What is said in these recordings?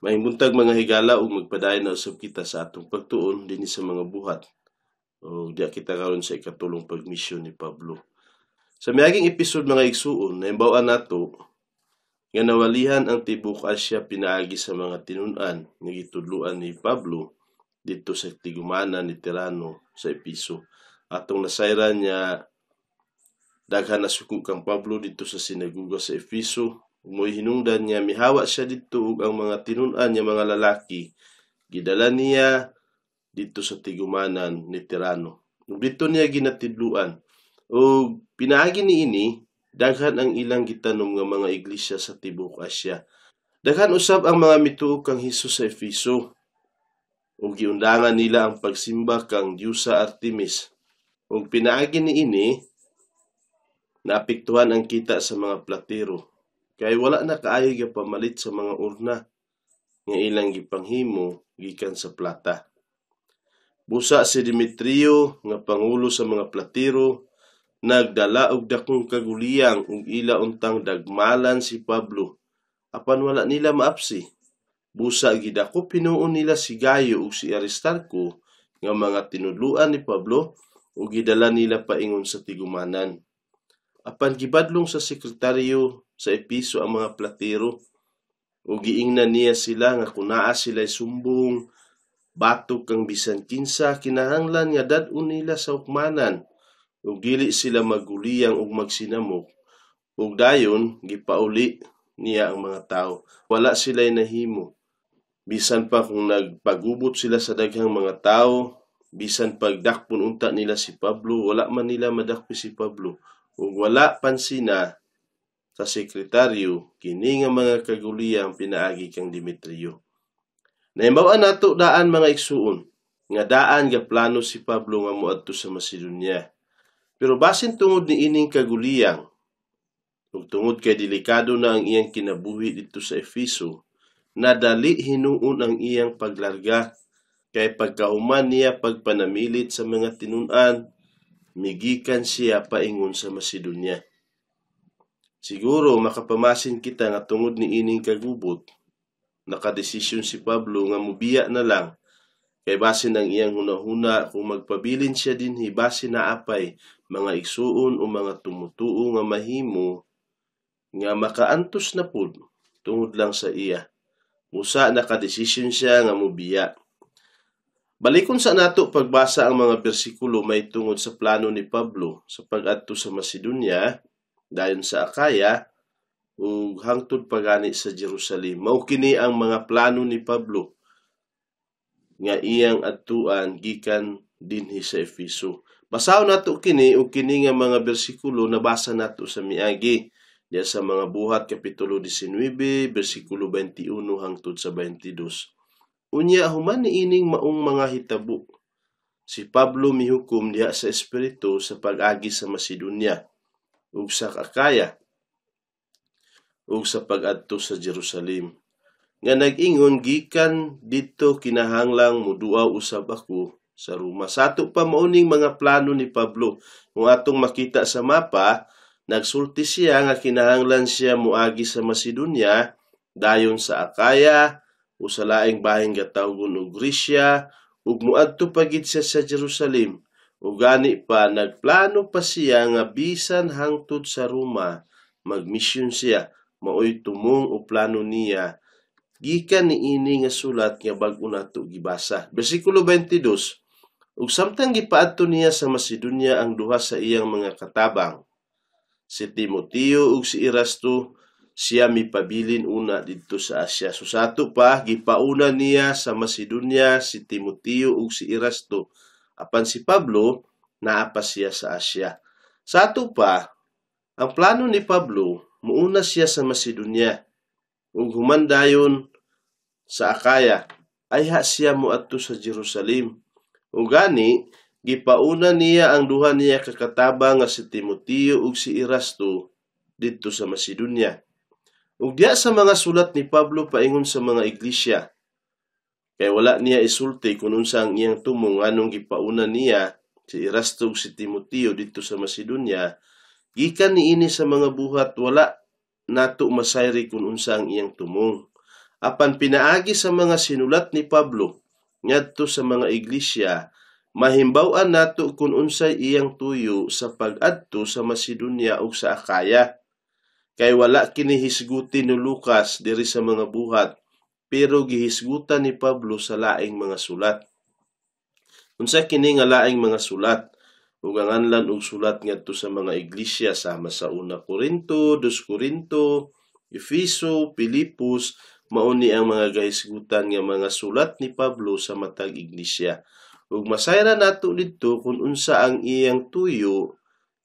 Maayong buntag, mga higala, ug magpadayon na usab kita sa atong pagtuon dinhi sa Mga Buhat. Ug diya kita karon sa ikatulong pagmisyon ni Pablo. Sa miaging episode, mga igsuon, nahibaw-an nato nga nawalihan ang tibuok Asia pinaagi sa mga tinun-an nga gitudloan ni Pablo didto sa tigumanan ni Tirano sa Episo. Atong nasayran niya daghan nasuko kang Pablo didto sa sinagoga sa Efeso. Mo'y hinungdan niya mihawa siya didto ug ang mga tinun-an niya mga lalaki gidala niya didto sa tigumanan ni Tirano. Ug didto niya ginatidluan. Ug pinaagi niini, daghan ang ilang gitanom nga mga iglesia sa tibuok Asia. Daghan usab ang mga mituo kang Hesus sa Efeso. Ug giundangan nila ang pagsimba kang diyusa Artemis. Ug pinaagi niini, naapektuhan ang kita sa mga platero. Kay wala na kaayo gapamalit sa mga urna nga ilang gipanghimo gikan sa plata. Busa si Demetrio nga pangulo sa mga platero nagdala og dakong kaguliyang ug ila untang dagmalan si Pablo, apan wala nila maapsi. Busa gidakop hinuon nila si Gayo ug si Aristarco nga mga tinudloan ni Pablo ug gidala nila paingon sa tigumanan. Apan gibadlong sa sekretaryo sa Episo ang mga platero ug giingnan niya sila nga kung naa sila'y sumbong batok kang bisan kinsa, kinahanglan nga dad-on nila sa hukmanan ug dili sila magguliyang ug magsinamok. Ug dayon gipauli niya ang mga tawo. Wala sila'y nahimo. Bisan pa kung nagpagubot sila sa daghang mga tawo, bisan pagdakpon unta nila si Pablo, wala man nila madakpi si Pablo. Ug wala pansina sa sekretaryo kini nga mga kaguliyang pinaagi kang Demetrio. Nahibaw-an nato daan, mga igsuon, nga daan gaplano si Pablo nga moadto sa Macedonia. Pero basin tungod ni ining kaguliyang ug tungod kay delikado na ang iyang kinabuhi didto sa Efeso, nadali hinuon ang iyang paglarga kay pagkahuman niya pagpanamilit sa mga tinun-an, migikan siya paingon sa Macedonia. Siguro makapamasin kita nga tungod ni ining kagubot, nakadesisyon si Pablo nga mubiya na lang kay basin ang iyang hunahuna, kung magpabilin siya dinhi, basin naapay mga igsuon o mga tumutuo nga mahimo nga makaantos na pud tungod lang sa iya. Busa nakadesisyon siya nga mubiya. Balikon sa nato pagbasa ang mga bersikulo may tungod sa plano ni Pablo sa pag-adto sa Macedonia, dayon sa Akaya, ug hangtod pagani sa Jerusalem. Mao kini ang mga plano ni Pablo nga iyang adtuan gikan dinhi sa Efeso. Basahon nato kini, ug kini nga mga bersikulo nabasa nato sa miagi diya sa Mga Buhat kapitulo 19 bersikulo 21 hangtod sa 22. Unya human niining maong mga hitabo, si Pablo mihukom diha sa Espiritu sa pag-agi sa Macedonia ug sa Akaya ug sa pag-adto sa Jerusalem, nga nag-ingon, "Gikan didto kinahanglang moduaw usab ako sa Roma." Sa ato pa, mao ning mga plano ni Pablo. Kung atong makita sa mapa, nagsulti siya nga kinahanglan siya moagi sa Macedonia, dayon sa Akaya o sa laing bahin gatawgon og Grecia, ug moadto pa gid siya sa Jerusalem. Ug gani pa nagplano pa siya nga bisan hangtod sa Roma magmisyon siya. Maoy tumong o plano niya gikan niini nga sulat nga bag-o nato gibasa. Bersikulo 22. Ug samtang gipaadto niya sa Macedonia ang duha sa iyang mga katabang, si Timoteo ug si Erasto, siya mipabilin una didto sa Asia. So sa ato pa, gipauna niya sa Macedonia si Timoteo ug si Erasto. Apan si Pablo, naa pa siya sa Asia. Sa ato pa, ang plano ni Pablo, muuna siya sa Macedonia ug human dayon sa Akaya. Ayha siya moadto sa Jerusalem. Ug gani, gipauna niya ang duha niya ka katabang nga si Timoteo ug si Erasto didto sa Macedonia. Ug diha sa mga sulat ni Pablo paingon sa mga iglesia, kay wala niya isulti kung unsa ang iyang tumong nganong gipauna niya si Erasto ug si Timoteo didto sa Macedonia. Gikan niini sa Mga Buhat, wala nato masayri kung unsa ang iyang tumong. Apan pinaagi sa mga sinulat ni Pablo ngadto sa mga iglesia, mahimbaw-an nato kung unsay iyang tuyo sa pag-adto sa Macedonia ug sa Akaya. Kay wala kini hisguti ni Lucas diri sa mga buhat, pero gihisgutan ni Pablo sa laing mga sulat. Unsa kini nga laing mga sulat? Ug ang anlan og sulat ngadto sa mga iglesia sama sa Una Corinto, Dos Corinto, Efeso, Pilipos, mao ni ang mga gahisgutan nga mga sulat ni Pablo sa matag iglesia. Ug masayran nato didto kung unsa ang iyang tuyo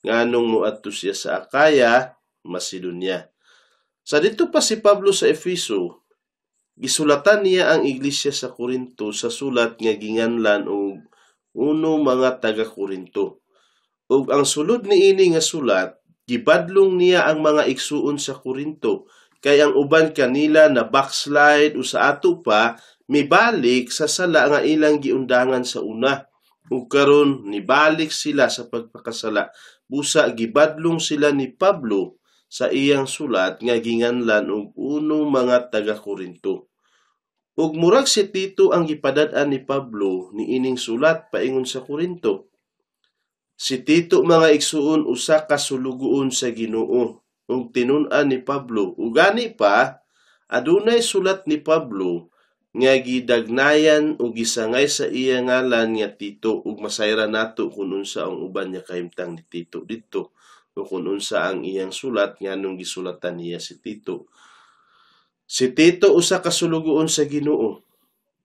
nganong moadto siya sa Akaya, Macedonia. Sa didto pa si Pablo sa Efeso, gisulatan niya ang iglesia sa Corinto sa sulat nga ginganlan og Uno mga taga-Korinto. Ug ang sulod niini nga sulat, gibadlong niya ang mga igsuon sa Korinto kay ang uban kanila na backslide o sa ato pa mibalik sa sala nga ilang giundangan sa una. Ug karon nibalik sila sa pagpakasala. Busa gibadlong sila ni Pablo sa iyang sulat nga ginganlan og Uno mga taga-Korinto. Ug murag si Tito ang gipadad-an ni Pablo niining sulat paingon sa Korinto. Si Tito, mga igsuon, usa ka sulugoon sa Ginoo ug tinun-an ni Pablo. Ug gani pa adunay sulat ni Pablo nga gidagnayan ug gisangay sa iya ngalan nga Tito, ug masayran nato kung unsa ang uban niya kahimtang ni Tito didto o kung unsa ang iyang sulat nganong gisulatan niya si Tito. Si Tito usa ka sulugoon sa Ginoo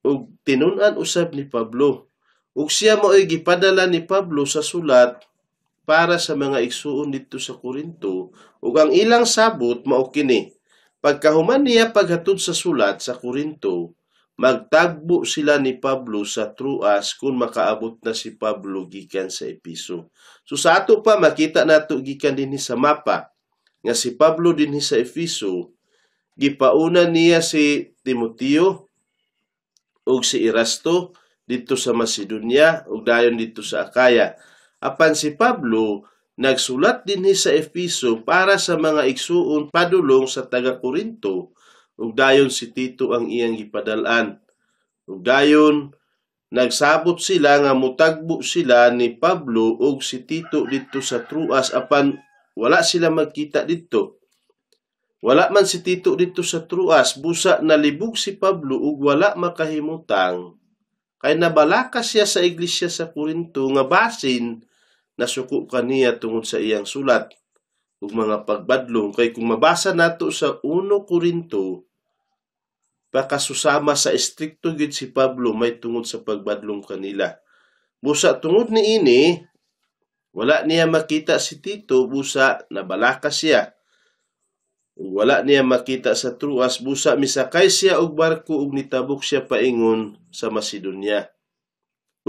ug tinun-an usab ni Pablo. Ug siya mao'y gipadala ni Pablo sa sulat para sa mga igsuon didto sa Korinto, ug ang ilang sabot mao kini: pagkahuman niya paghatod sa sulat sa Korinto, magtagbo sila ni Pablo sa Troas kung makaabot na si Pablo gikan sa Epeso. So sa ato pa makita nato gikan dinhi sa mapa nga si Pablo dinhi sa Efeso, gipauna niya si Timoteo ug si Erasto didto sa Macedonia ug dayon didto sa Akaya. Apan si Pablo nagsulat dinhi sa Efeso para sa mga igsuon padulong sa taga Korinto, ug dayon si Tito ang iyang gipadal-an. Ug dayon nagsabot sila nga mutagbo sila ni Pablo ug si Tito didto sa Troas, apan wala sila magkita didto. Wala man si Tito didto sa Troas, busa nalibog si Pablo ug wala makahimutang kay nabalaka siya sa iglesia sa Korinto nga basin nasuko kaniya tungod sa iyang sulat ug mga pagbadlong. Kay kung mabasa nato sa 1 Korinto, pakasusama sa estrikto gyud si Pablo may tungod sa pagbadlong kanila. Busa tungod niini wala niya makita si Tito, busa nabalaka siya. Wala niya makita sa Troas, busa misakay siya og barko ug nitabok siya paingon sa Macedonia.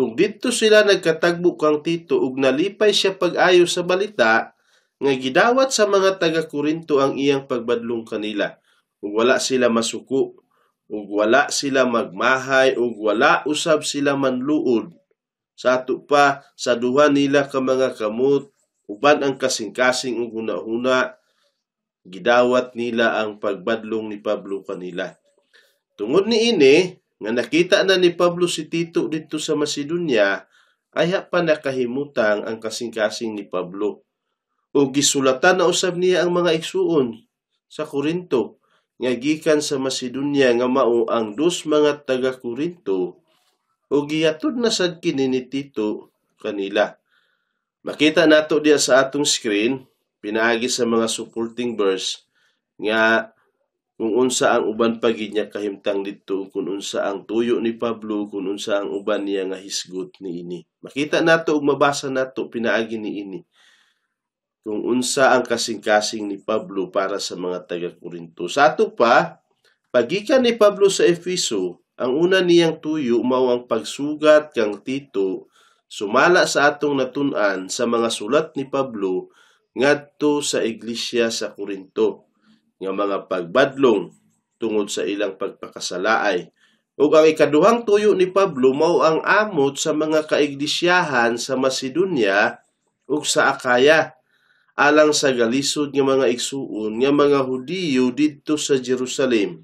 Ug didto sila nagkatagbo kang Tito ug nalipay siya pag-ayo sa balita nga gidawat sa mga taga-Korinto ang iyang pagbadlong kanila. Ug wala sila masuko, ug wala sila magmahay, ug wala usab sila manluod. Sa ato pa, sa duha nila ka mga kamot, uban ang kasing-kasing ug hunahuna, gidawat nila ang pagbadlong ni Pablo kanila. Tungod niini nga nakita na ni Pablo si Tito didto sa Macedonia, ayha pa nakahimutang ang kasing-kasing ni Pablo. O gisulatan na usab niya ang mga igsuon sa Korinto nga gikan sa Macedonia nga mao ang dos mga taga-Korinto, o gihatod na sad kini ni Tito kanila. Makita nato diya sa atong screen pinaagi sa mga supporting verse nga kung unsa ang uban pa gid niya kahimtang didto, kung unsa ang tuyo ni Pablo, kung unsa ang uban niya nga hisgot niini. Makita nato ug mabasa nato pinaagi niini kung unsa ang kasing-kasing ni Pablo para sa mga taga-Korinto. Sa ato pa, pagikan ni Pablo sa Efeso, ang una niyang tuyo mao ang pagsugat kang Tito sumala sa atong natun-an sa mga sulat ni Pablo ngadto sa iglesia sa Korinto nga mga pagbadlong tungod sa ilang pagpakasalaay. Ug ang ikaduhang tuyo ni Pablo mao ang amot sa mga kaiglesiyahan sa Macedonia ug sa Akaya alang sa galisod nga mga igsuon nga mga Hudiyo didto sa Jerusalem.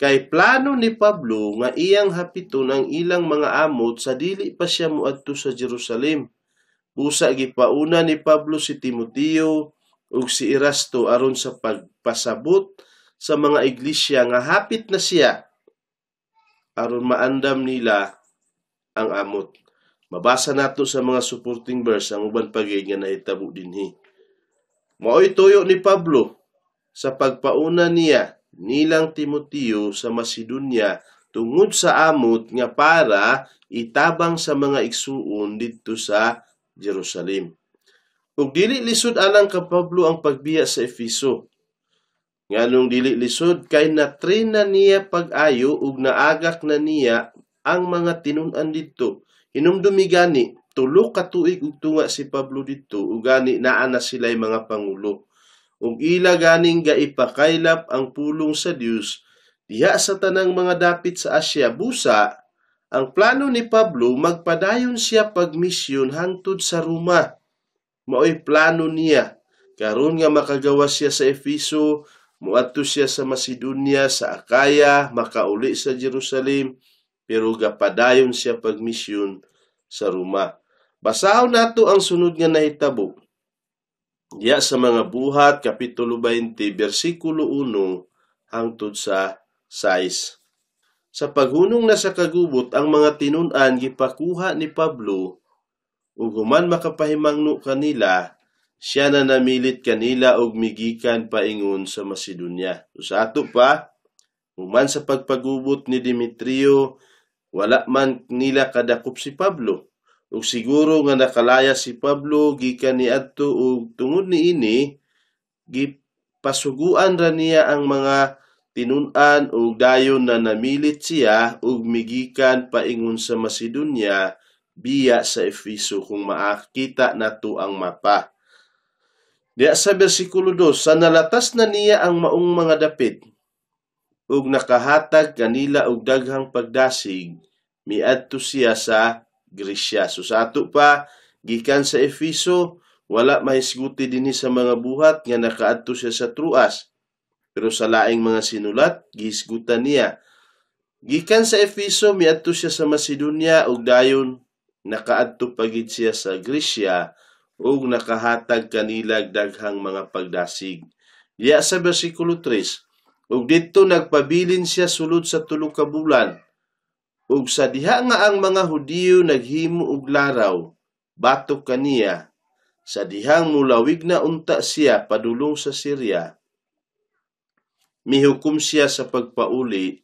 Kay plano ni Pablo nga iyang hapiton ang ilang mga amot sa dili pa siya moadto sa Jerusalem. Busa gipauna ni Pablo si Timoteo ug si Erasto aron sa pagpasabot sa mga iglesia nga hapit na siya aron maandam nila ang amot. Mabasa nato sa mga supporting verse ang uban pa gid nga nahitabo dinhi. Maoy tuyo ni Pablo sa pagpauna niya nilang Timoteo sa Macedonia tungod sa amot nga para itabang sa mga igsuon didto sa Jerusalem. Ug dili lisod alang ka Pablo ang pagbiya sa Efeso. Nganong dili lisod? Kay na-train na niya pag-ayo ug naagak na niya ang mga tinun-an didto. Hinumdumi gani, 3 ka tuig ug tunga si Pablo didto ug gani naa na sila'y mga pangulo. Ug ila ganing gaipakaylap ang pulong sa Dios diha sa tanang mga dapit sa Asia. Busa ang plano ni Pablo, magpadayon siya pagmisyon hangtod sa Roma. Maoy plano niya. Karon nga makagawa siya sa Efeso, moadto siya sa Macedonia, sa Acaya, makauli sa Jerusalem, pero gapadayon siya pagmisyon sa Roma. Basahon nato ang sunod nga nahitabo. Diya sa mga Buhat, Kapitulo 20, versikulo 1 hangtod sa 6. Sa paghunong na sa kagubot, ang mga tinun-an gipakuha ni Pablo, ug human makapahimangno kanila, siya na namilit kanila og migikan paingon sa Macedonia. So, sa ato pa, human sa pagpagubot ni Demetrio, wala man nila kadakop si Pablo. Ug siguro nga nakalaya si Pablo gikan niadto ug tungod niini gipasuguan ra niya ang mga tinun-an ug dayon na namilit siya ug migikan paingon sa Macedonia biya sa Efeso kung maakita nato ang mapa. Diya sa bersikulo 2, sa nalatas na niya ang maong mga dapit ug nakahatag kanila og daghang pagdasig, miadto siya sa Gresya. So sa ato pa, gikan sa Efeso, wala mahisguti dinhi sa mga Buhat nga nakaadto siya sa Troas. Pero sa laing mga sinulat, gihisgutan niya. Gikan sa Efeso, miadto siya sa Macedonia ug dayon nakaadto pa gid siya sa Gresya ug nakahatag kanila daghang mga pagdasig. Diya sa bersikulo 3, ug didto nagpabilin siya sulod sa 3 ka bulan. Ug sa diha nga ang mga Hudiyo naghimo og laraw batok kaniya, sa dihang mulawig na unta siya padulong sa Syria, mihukom siya sa pagpauli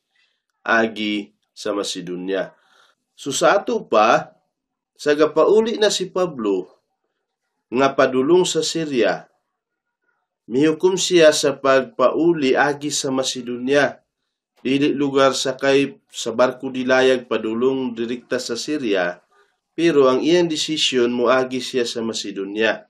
agi sa Macedonia. So sa ato pa, sa gapauli na si Pablo nga padulong sa Syria, mihukom siya sa pagpauli agi sa Macedonia. Dili lugar sakay sa barko dilayag padulong direkta sa Syria, pero ang iyang desisyon moagi siya sa Macedonia.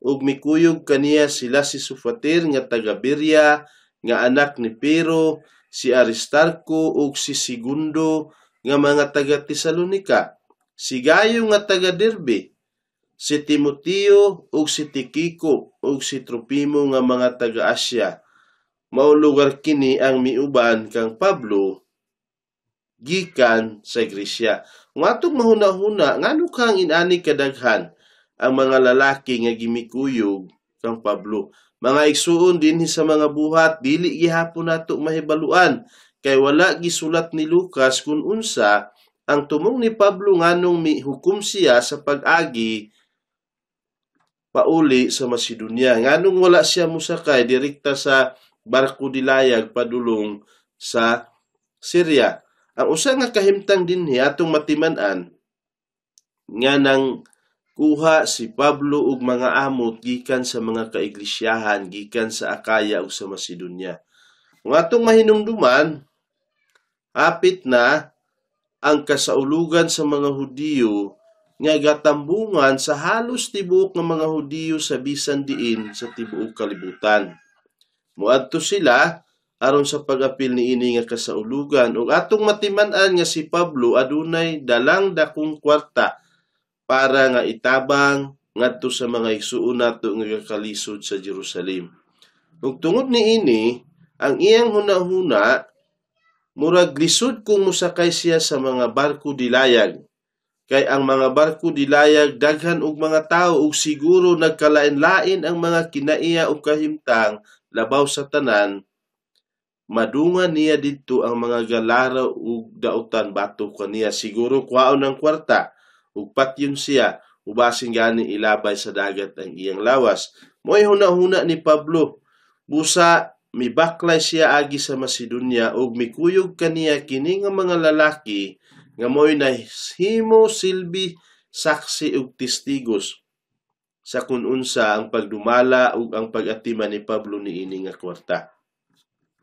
Ug mikuyog kaniya sila si Sopater nga taga Berea, nga anak ni Pero, si Aristarco ug si Segundo nga mga taga Tesalonika, si Gayo nga taga Derbe, si Timoteo ug si Tikiko ug si Tropimo nga mga taga Asia. Mao lugar kini ang miuban kang Pablo gikan sa Gresya. Kung atong mahuna-huna, ngano kang inani kadaghan ang mga lalaki nga gimikuyog kang Pablo? Mga igsuon dinhi sa mga Buhat, dili gihapon nato mahibaluan kay wala gisulat ni Lucas kung unsa ang tumong ni Pablo nganong mihukom siya sa pag-agi pauli sa Macedonia. Nganong wala siya mosakay direkta sa barko dilayag padulong sa Syria. Ang usa nga kahimtang dinhi atong matiman-an nga nang kuha si Pablo og mga amot gikan sa mga kaiglisyahan gikan sa Acaya ug sa Macedonia. Kung atong mahinumduman, hapit na ang kasaulugan sa mga Hudiyo nga gatambungan sa halos tibuok nga mga Hudiyo sa bisan diin sa tibuok kalibutan. Moadto sila aron sa pag-apil niini nga kasaulugan ug atong matiman-an nga si Pablo adunay dalang dakong kwarta para nga itabang ngadto sa mga igsuon nato nga gakalisod sa Jerusalem. Ug tungod niini, ang iyang hunahuna Murag lisod kung mosakay siya sa mga barko dilayag. Kay ang mga barko dilayag daghan og mga tawo ug siguro nagkalain-lain ang mga kinaiya ug kahimtang labaw sa tanan. Madungan niya didto ang mga galaraw ug dautan batok kaniya. Siguro kuhaon ang kwarta ug patyon siya ug basin gani ilabay sa dagat ang iyang lawas. Mo'y huna-huna ni Pablo. Busa mibaklay siya agi sa Macedonia ug mikuyog kaniya kini nga mga lalaki nga mo'y nahimo silbi saksi ug testigos sa kun unsa ang pagdumala ug ang pag-atiman ni Pablo niini nga kwarta.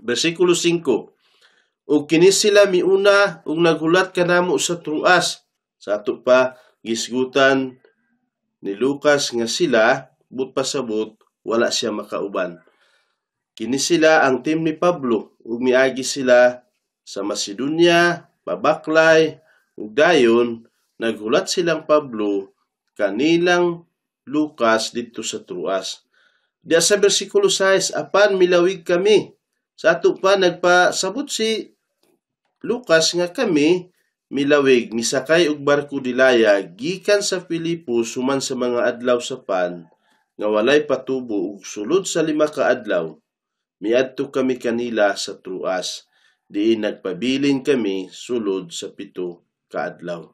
Versikulo 5. Ug kini sila miuna ug naghulat kanamo sa Troas. Sa ato pa gisgutan ni Lucas nga sila but pasabot wala siya makauban. Kini sila ang team ni Pablo ug miagi sila sa Macedonia, pabaklay ug dayon naghulat silang Pablo kanilang Lucas didto sa Troas. Diya sa versikulo 6, apan milawig kami. Sa ato pa nagpasabot si Lucas nga kami milawig misakay og barko dilayag gikan sa Filipos human sa mga adlaw sa pan nga walay patubo ug sulod sa 5 ka adlaw miadto kami kanila sa Troas, diin nagpabilin kami sulod sa 7 ka adlaw.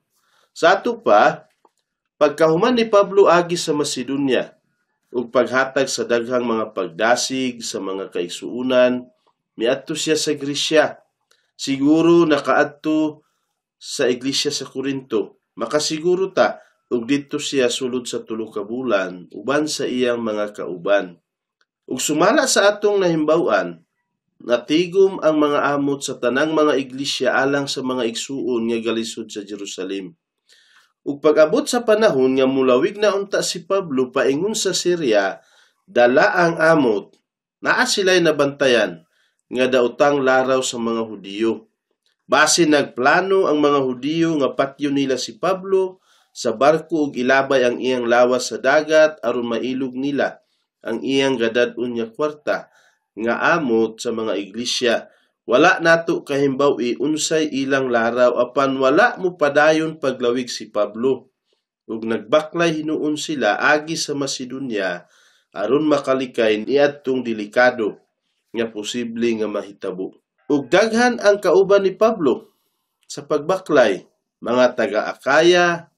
Sa ato pa, pagkahuman ni Pablo agi sa Macedonia ug paghatag sa daghang mga pagdasig sa mga kaigsuonan, miadto siya sa Gresya. Siguro nakaadto sa iglesia sa Corinto. Makasiguro ta ug didto siya sulod sa 3 ka bulan uban sa iyang mga kauban. Ug sumala sa atong nahimbaw-an, natigom ang mga amot sa tanang mga iglesia alang sa mga igsuon nga galisod sa Jerusalem. Ug pag-abot sa panahon nga mulawig na unta si Pablo paingon sa Syria, dala ang amot, naa sila'y nabantayan nga daotang laraw sa mga Hudiyo. Base nagplano ang mga Hudiyo nga patyo nila si Pablo sa barko ug ilabay ang iyang lawas sa dagat aron mailog nila ang iyang gadad-on nga kwarta nga amot sa mga iglesia. Wala nato kahimbaw-i unsay ilang laraw apan wala mo padayon paglawig si Pablo. Ug nagbaklay hinuon sila agi sa Macedonia aron makalikay niadtong delikado nga posible nga mahitabo. Ug daghan ang kauban ni Pablo sa pagbaklay, mga taga Akaya,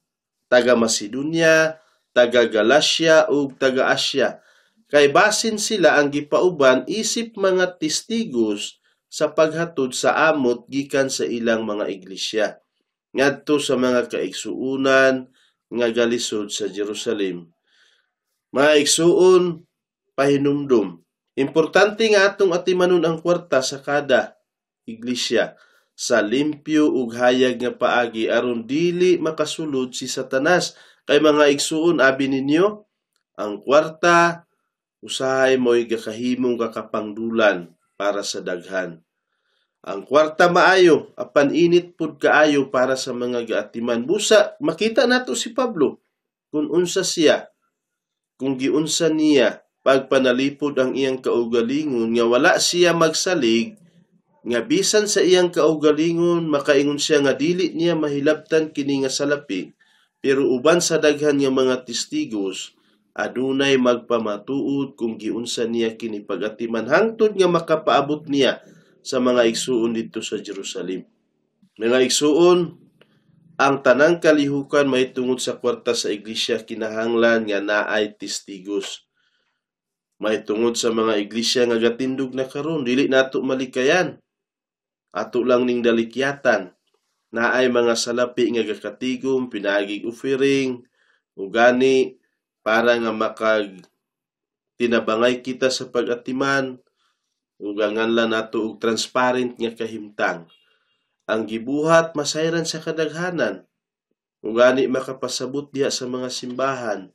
taga Macedonia, taga Galacia ug taga Asia. Kay basin sila ang gipauban isip mga testigos sa paghatod sa amot gikan sa ilang mga iglesia ngadto sa mga kaigsuonan nga galisod sa Jerusalem. Mga igsuon, pahinumdum. Importante nga atong atimanon ang kwarta sa kada iglesia sa limpyo ug hayag nga paagi aron dili makasulod si Satanas. Kay mga igsuon, abi ninyo, ang kwarta usahay mo'y gakahimong kakapangdulan para sa daghan. Ang kwarta maayo, apan init pud kaayo para sa mga gaatiman. Busa, makita nato si Pablo kung unsa siya, kung giunsa niya pagpanalipod ang iyang kaugalingon nga wala siya magsalig, nga bisan sa iyang kaugalingon makaingon siya nga dili niya mahilabtan kini nga salapi, pero uban sa daghan nga mga testigos adunay magpamatuod kung giunsa niya kini pagatiman hangtod nga makapaabot niya sa mga igsuon didto sa Jerusalem. Mga igsuon, ang tanang kalihukan mahitungod sa kwarta sa iglesia kinahanglan nga naay testigos. Mahitungod sa mga iglesia nga gatindog na karon, dili nato malikayan. Ato lang ning dalikyatan. Naay mga salapi nga gakatigom, pinaagig offering, ugani para nga makag tinabangay kita sa pag-atiman, ug nganlan nato og transparent nga kahimtang. Ang gibuhat masayran sa kadaghanan, ug gani makapasabot diha sa mga simbahan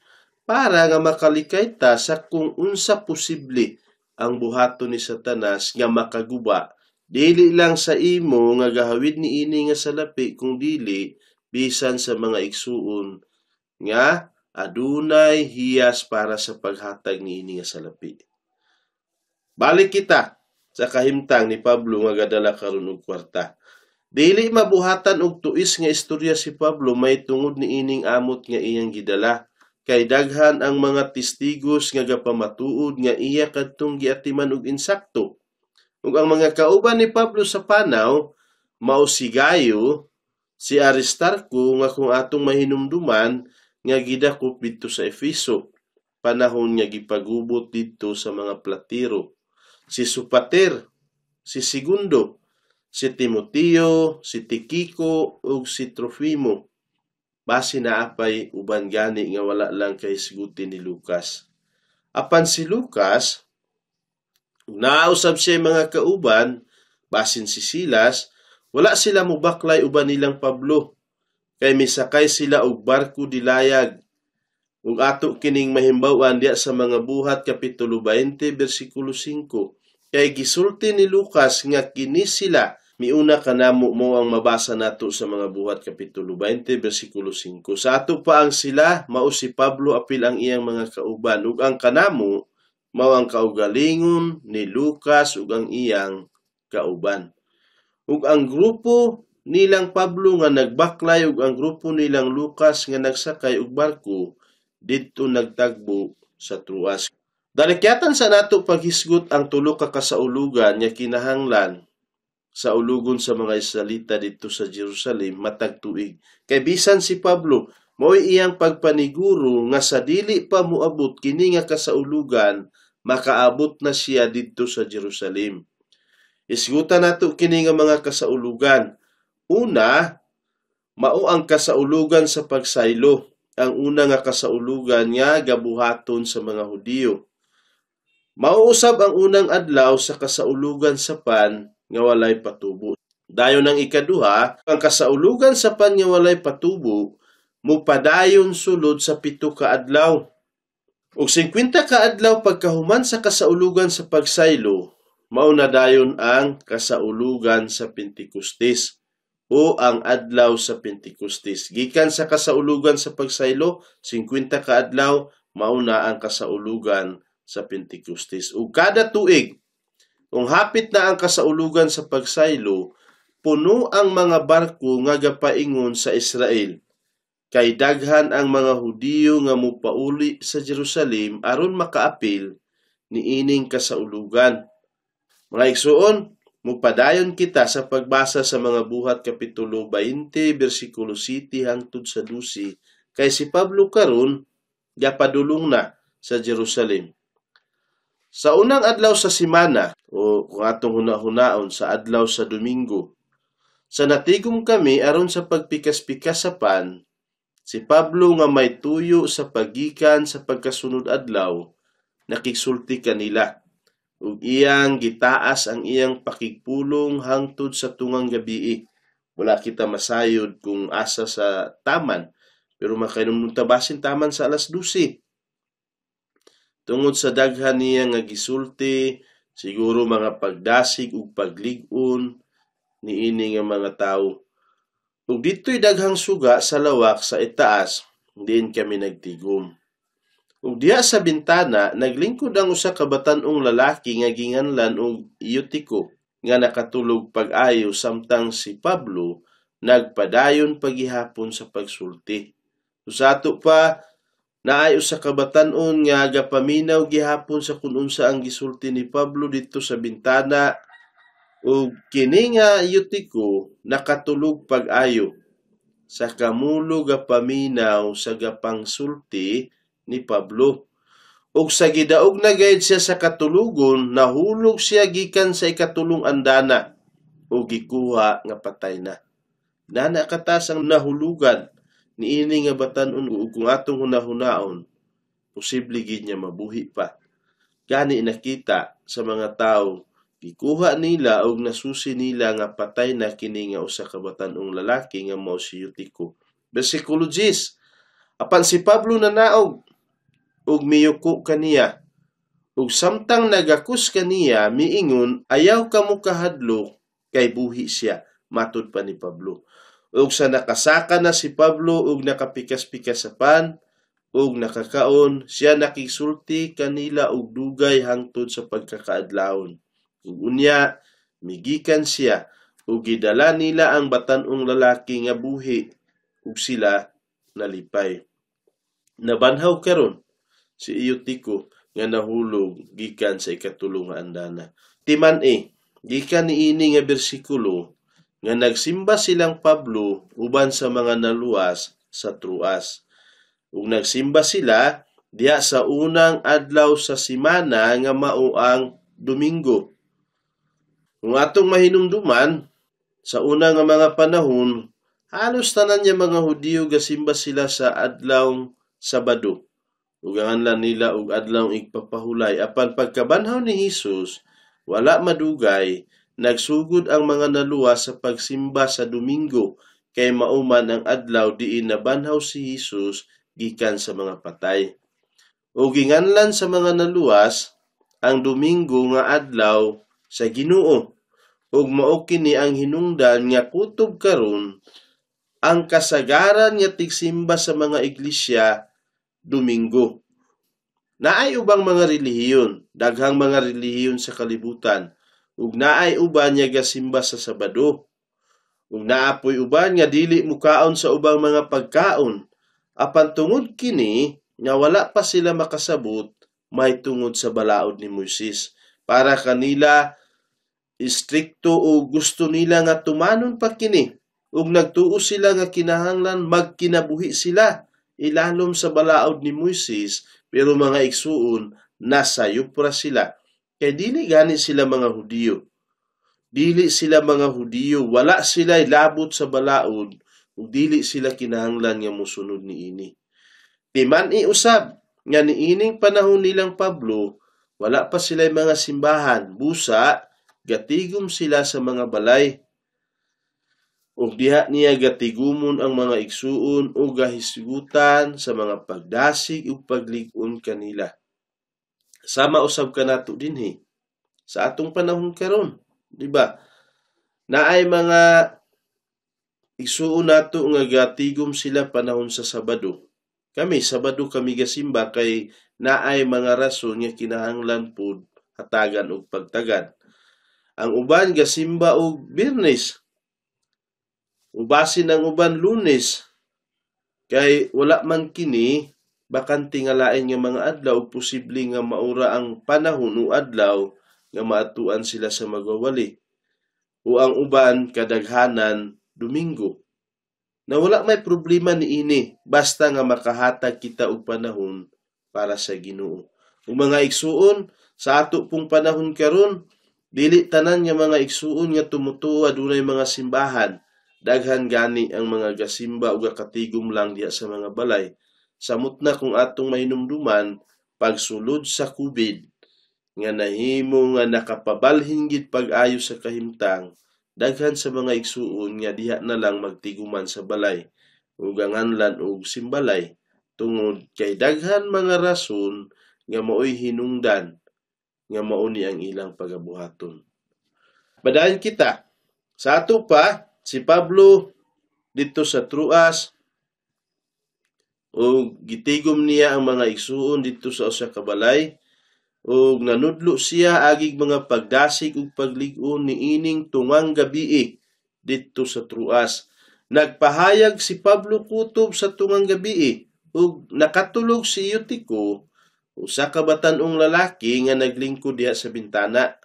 para nga makalikay ta sa kung unsa posible ang buhaton ni Satanas nga makaguba dili lang sa imo nga gahawid niini nga salapi, kung dili bisan sa mga igsuon nga adunay hiyas para sa paghatag niini nga salapi. Balik kita Sa kahimtang ni Pablo nga gadala karon og kwarta. Dili mabuhatan og tuis nga istorya si Pablo may tungod niining amot nga iyang gidala. Kay daghan ang mga testigos nga gapamatuod nga iya kadtong giatiman og insakto. Ug ang mga kauban ni Pablo sa panaw mao si Gayo, si Aristarco nga kung atong mahinumduman nga gidakop didto sa Efeso panahon nga gipagubot didto sa mga platero, si Sopater, si Segundo, si Timoteo, si Tikiko ug si Trofimo. Base naa pay uban gani nga wala lang kahisguti ni Lucas. Apan si Lucas, nausab siya mga kauban, basin si Silas, wala sila mobaklay uban nilang Pablo, kay misakay sila og barko dilayag. Ug ato kining mahimbaw-an diya sa mga Buhat kapitulo 20 bersikulo 5. Kay gisulti ni Lucas nga kini sila miuna kanamo, mo ang mabasa nato sa mga Buhat kapitulo 20 bersikulo 5. Sa ato pa ang sila mao si Pablo apil ang iyang mga kauban, ug ang kanamo mao ang kaugalingon ni Lucas ug ang iyang kauban. Ug ang grupo nilang Pablo nga nagbaklay ug ang grupo nilang Lucas nga nagsakay og barko didto nagtagbo sa Troas. Dalikyatan sa nato paghisgot ang tulo ka kasaulugan nga kinahanglan sa ulugon sa mga Israelita didto sa Jerusalem matag tuig. Kay bisan si Pablo mao'y iyang pagpaniguro nga sa dili pa moabot kini nga kasaulugan, makaabot na siya didto sa Jerusalem. Isgutan nato kini nga mga kasaulugan. Una, mao ang kasaulugan sa pagsaylo, ang una nga kasaulugan nga gabuhaton sa mga Hudiyo. Mauusab ang unang adlaw sa kasaulugan sa pan nga walay patubo. Dayon ang ikaduha, ang kasaulugan sa pan nga walay patubo mupadayon sulod sa 7 ka adlaw. Og 50 ka adlaw pagkahuman sa kasaulugan sa pagsaylo, mao na dayon ang kasaulugan sa Pentecostes o ang adlaw sa Pentecostes. Gikan sa kasaulugan sa pagsaylo, 50 ka adlaw, mao na ang kasaulugan sa Pentecostes. Ug kada tuig, kung hapit na ang kasaulugan sa pagsaylo, puno ang mga barko nga gapaingon sa Israel. Kay daghan ang mga Hudiyo nga mopauli sa Jerusalem aron makaapil niining kasaulugan. Mga igsoon, mupadayon kita sa pagbasa sa mga Buhat kapitulo 20 bersikulo 7 hangtod sa 12, kay si Pablo karon gapadulong na sa Jerusalem. Sa unang adlaw sa semana, o kung atong hunahunaon sa adlaw sa Domingo, sa natigom kami aron sa pagpikas-pikas sa pan, si Pablo nga may tuyo sa pagikan sa pagkasunod adlaw, nakigsulti kanila ug iyang gitaas ang iyang pakigpulong hangtod sa tungang gabii. Wala kita masayod kung asa sa taman, pero makainom tabasin taman sa alas 12. Tungod sa daghan niya nga gisulti, siguro mga pagdasig ug paglig-on niini nga mga tawo. Ug dito'y daghang suga sa lawak sa itaas, diin kami nagtigom. Ug diha sa bintana naglingkod ang usa ka batan-ong lalaki nga ginganlan og Eutico nga nakatulog pag-ayo samtang si Pablo nagpadayon pagihapon sa pagsulti. Sa ato pa naay usa ka batan-on nga gapaminaw gihapon sa kun unsa ang gisulti ni Pablo didto sa bintana, ug kini nga Eutico nakatulog pag-ayo sa kamulo gapaminaw sa gapangsulti ni Pablo. Ug sa gidaog na gayud siya sa katulugon, nahulog siya gikan sa ikatulong andana ug gikuha nga patay na. Nana katas ang nahulugan niini nga batan-on, ug kung atong hunahunaon, posible gid niya mabuhi pa. Gani nakita sa mga tawo, gikuha nila og nasusi nila nga patay na kini nga usa ka batan-ong lalaki nga mao si Eutico. Bersikulo 10. Apan si Pablo nanaog ug miyuko kaniya, ug samtang nagakus kaniya miingon, ayaw kamo kahadlok kay buhi siya, matud pa ni Pablo. Ug sa nakasaka na si Pablo ug nakapikas-pikas sa pan ug nakakaon, siya nakigsulti kanila og dugay hangtod sa pagkakaadlawon. Ug unya migikan siya ug gidala nila ang batan-ong lalaki nga buhi ug sila nalipay. Nabanhaw karon si Eutico nga nahulog gikan sa ikatulo nga andana. Timan-i gikan niini nga bersikulo nga nagsimba silang Pablo uban sa mga naluwas sa Troas. Ug nagsimba sila diha sa unang adlaw sa semana nga mao ang Domingo. Kung atong mahinumduman, sa una nga mga panahon, halos tanan nga mga Hudiyo gasimba sila sa adlaw Sabado. Ug ang nila og adlaw igpapahulay. Apan pagkabanhaw ni Hesus, wala madugay, nagsugod ang mga naluwas sa pagsimba sa Domingo kay mao man ang adlaw diin nabanhaw si Hesus gikan sa mga patay. O ginganlan sa mga naluwas ang Domingo nga adlaw sa Ginoo. Ug mao kini ang hinungdan nga kutob karon ang kasagaran nga tigsimba sa mga iglesia Domingo. Naay ubang mga relihiyon, daghang mga relihiyon sa kalibutan, ug naay uban nga gasimba sa Sabado. Ug naa poy uban nga dili mukaon sa ubang mga pagkaon. Apan tungod kini nga wala pa sila makasabot may tungod sa balaod ni Moises. Para kanila istrikto o gusto nila nga tumanon pa kini ug nagtuo sila nga kinahanglan magkinabuhi sila ilalom sa balaod ni Moises, pero mga igsuon, nasayop ra sila kay dili gani sila mga Hudiyo. Dili sila mga Hudiyo, wala sila labot sa balaod ug dili sila kinahanglan nga mosunod niini. Timan-i usab nga niining panahon nilang Pablo, wala pa sila mga simbahan, busa gatigom sila sa mga balay. Ug diha niya gatigumon ang mga igsuon ug gahisgutan sa mga pagdasig ug paglig-on kanila. Sama usab kanato dinhi sa atong panahon karon, di ba? Naay mga igsuon nato nga gatigom sila panahon sa Sabado. Kami Sabado kami gasimba kay naay mga rason nga kinahanglan pud hatagan og pagtagad. Ang uban gasimba og Biyernes. Ubasin ang uban Lunes kay wala man kini bakante nga lain nga mga adlaw, posible nga maura ang panahon o adlaw nga maatuan sila sa magwawali. O ang uban kadaghanan Domingo. Na wala may problema niini basta nga makahatag kita og panahon para sa Ginoo. Ug mga igsuon, sa ato pong panahon karon, dili tanan nga mga igsuon nga tumutuo adunay mga simbahan. Daghan gani ang mga gasimba ug katigom lang diha sa mga balay. Samot na kung atong mahinumduman pagsulod sa COVID nga nahimo nga nakapabalhin gid pag-ayo sa kahimtang, daghan sa mga igsuon nga diha na lang magtiguman sa balay ug anganlan og simbalay tungod kay daghan mga rason nga maoy hinungdan nga mao ni ang ilang pagabuhaton. Padayon kita. Sa ato pa, si Pablo dito sa Troas ug gitigom niya ang mga igsuon dito sa usa ka balay ug nanudlo siya agig mga pagdasig ug paglig-on niining tungang gabii didto sa Troas. Nagpahayag si Pablo kutob sa tungang gabii ug nakatulog si Eutico, usa ka batan-ong lalaki nga naglingkod diha sa bintana.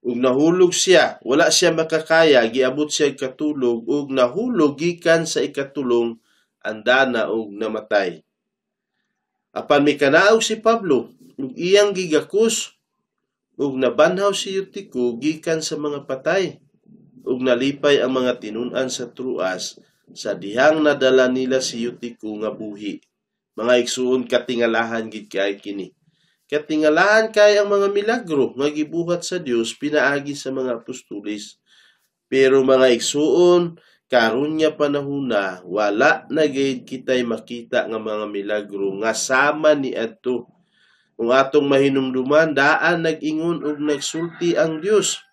Ug nahulog siya, wala siya makakaya, giabot siya katulog ug nahulog gikan sa ikatulong andana ug namatay. Apan mikanaog si Pablo ug iyang gigakos ug nabanhaw si Eutico gikan sa mga patay ug nalipay ang mga tinun-an sa Troas sa dihang nadala nila si Eutico nga buhi. Mga igsuon, katingalahan gid kay kini. Katingalahan kay ang mga milagro nga gibuhat sa Dios pinaagi sa mga apostoles. Pero mga igsuon, karon nga panahona wala na gayud kitay makita nga mga milagro nga sama niadto. Kung atong mahinumduman, daan nag-ingon og nagsulti ang Dios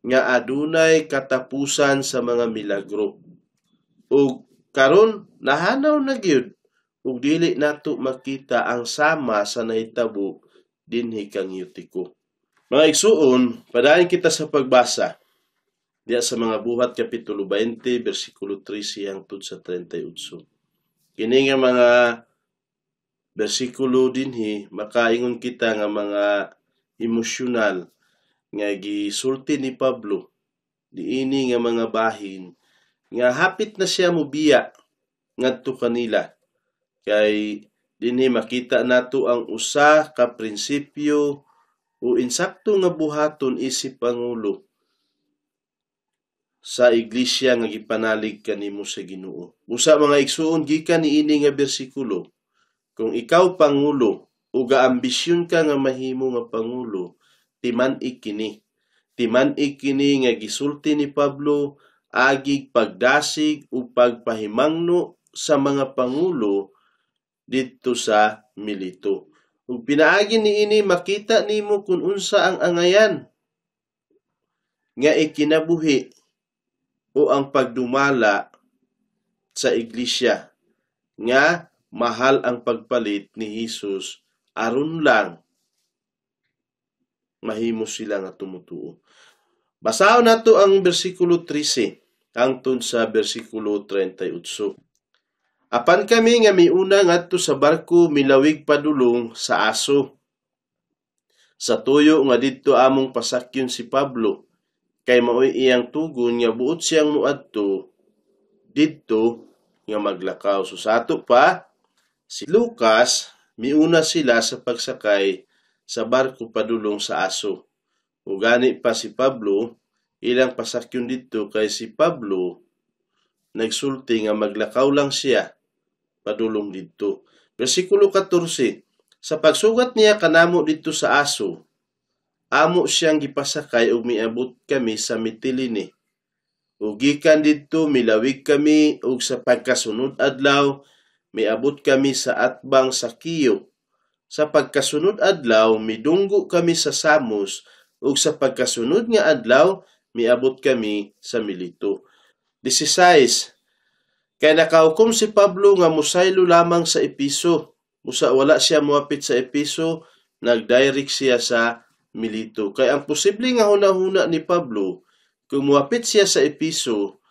nga adunay katapusan sa mga milagro. Ug karon nahanaw na gyud ug dili nato makita ang sama sa nahitabo dinhi kang Eutico. Mga igsuon, padayon kita sa pagbasa diya sa Mga Buhat kapitulo 20 bersikulo 13 hangtod sa 38. Kini nga mga bersikulo dinhi makaingon kita nga mga emosyonal nga gisulti ni Pablo niini nga mga bahin nga hapit na siya mobiya ngadto kanila, kay dinhi makita nato ang usa ka prinsipyo o insakto nga buhaton isip pangulo sa iglesia nga gipanalig kanimo sa Ginoo. Usa, mga igsuon, gikan niini nga bersikulo, kung ikaw pangulo o gaambisyon ka nga mahimo nga pangulo, timan-i kini. Timan-i kini nga gisulti ni Pablo agig pagdasig o pagpahimangno sa mga pangulo didto sa Milito. Ug pinaagi niini makita nimo kung unsa ang angayan nga ikinabuhi o ang pagdumala sa iglesia nga mahal ang pagpalit ni Hesus aron lang mahimo sila nga tumutuo. Basahon nato ang bersikulo 13 hangtod sa bersikulo 38. Apan kami nga miuna ngadto sa barko milawig padulong sa Aso, sa tuyo nga didto among pasakyon si Pablo, kay maoy iyang tugon nga buot siyang moadto didto nga maglakaw. So sa ato pa, si Lucas miuna sila sa pagsakay sa barko padulong sa Aso. Ug gani pa si Pablo ilang pasakyon didto, kay si Pablo nagsulti nga maglakaw lang siya padulong didto. Bersikulo 14, sa pagsugat niya kanamo didto sa Aso, amo siyang gipasakay ug miabot kami sa Mitilene. Ug gikan didto milawig kami ug sa pagkasunod adlaw miabot kami sa atbang sa Kiyo. Sa pagkasunod adlaw midunggo kami sa Samos ug sa pagkasunod nga adlaw miabot kami sa Milito. 16. Kay nakahukom si Pablo nga mosaylo lamang sa Episo. Busa wala siya moapit sa Episo, nagdirect siya sa Milito. Kay ang posible nga hunahuna ni Pablo, kung moapit siya sa Episo,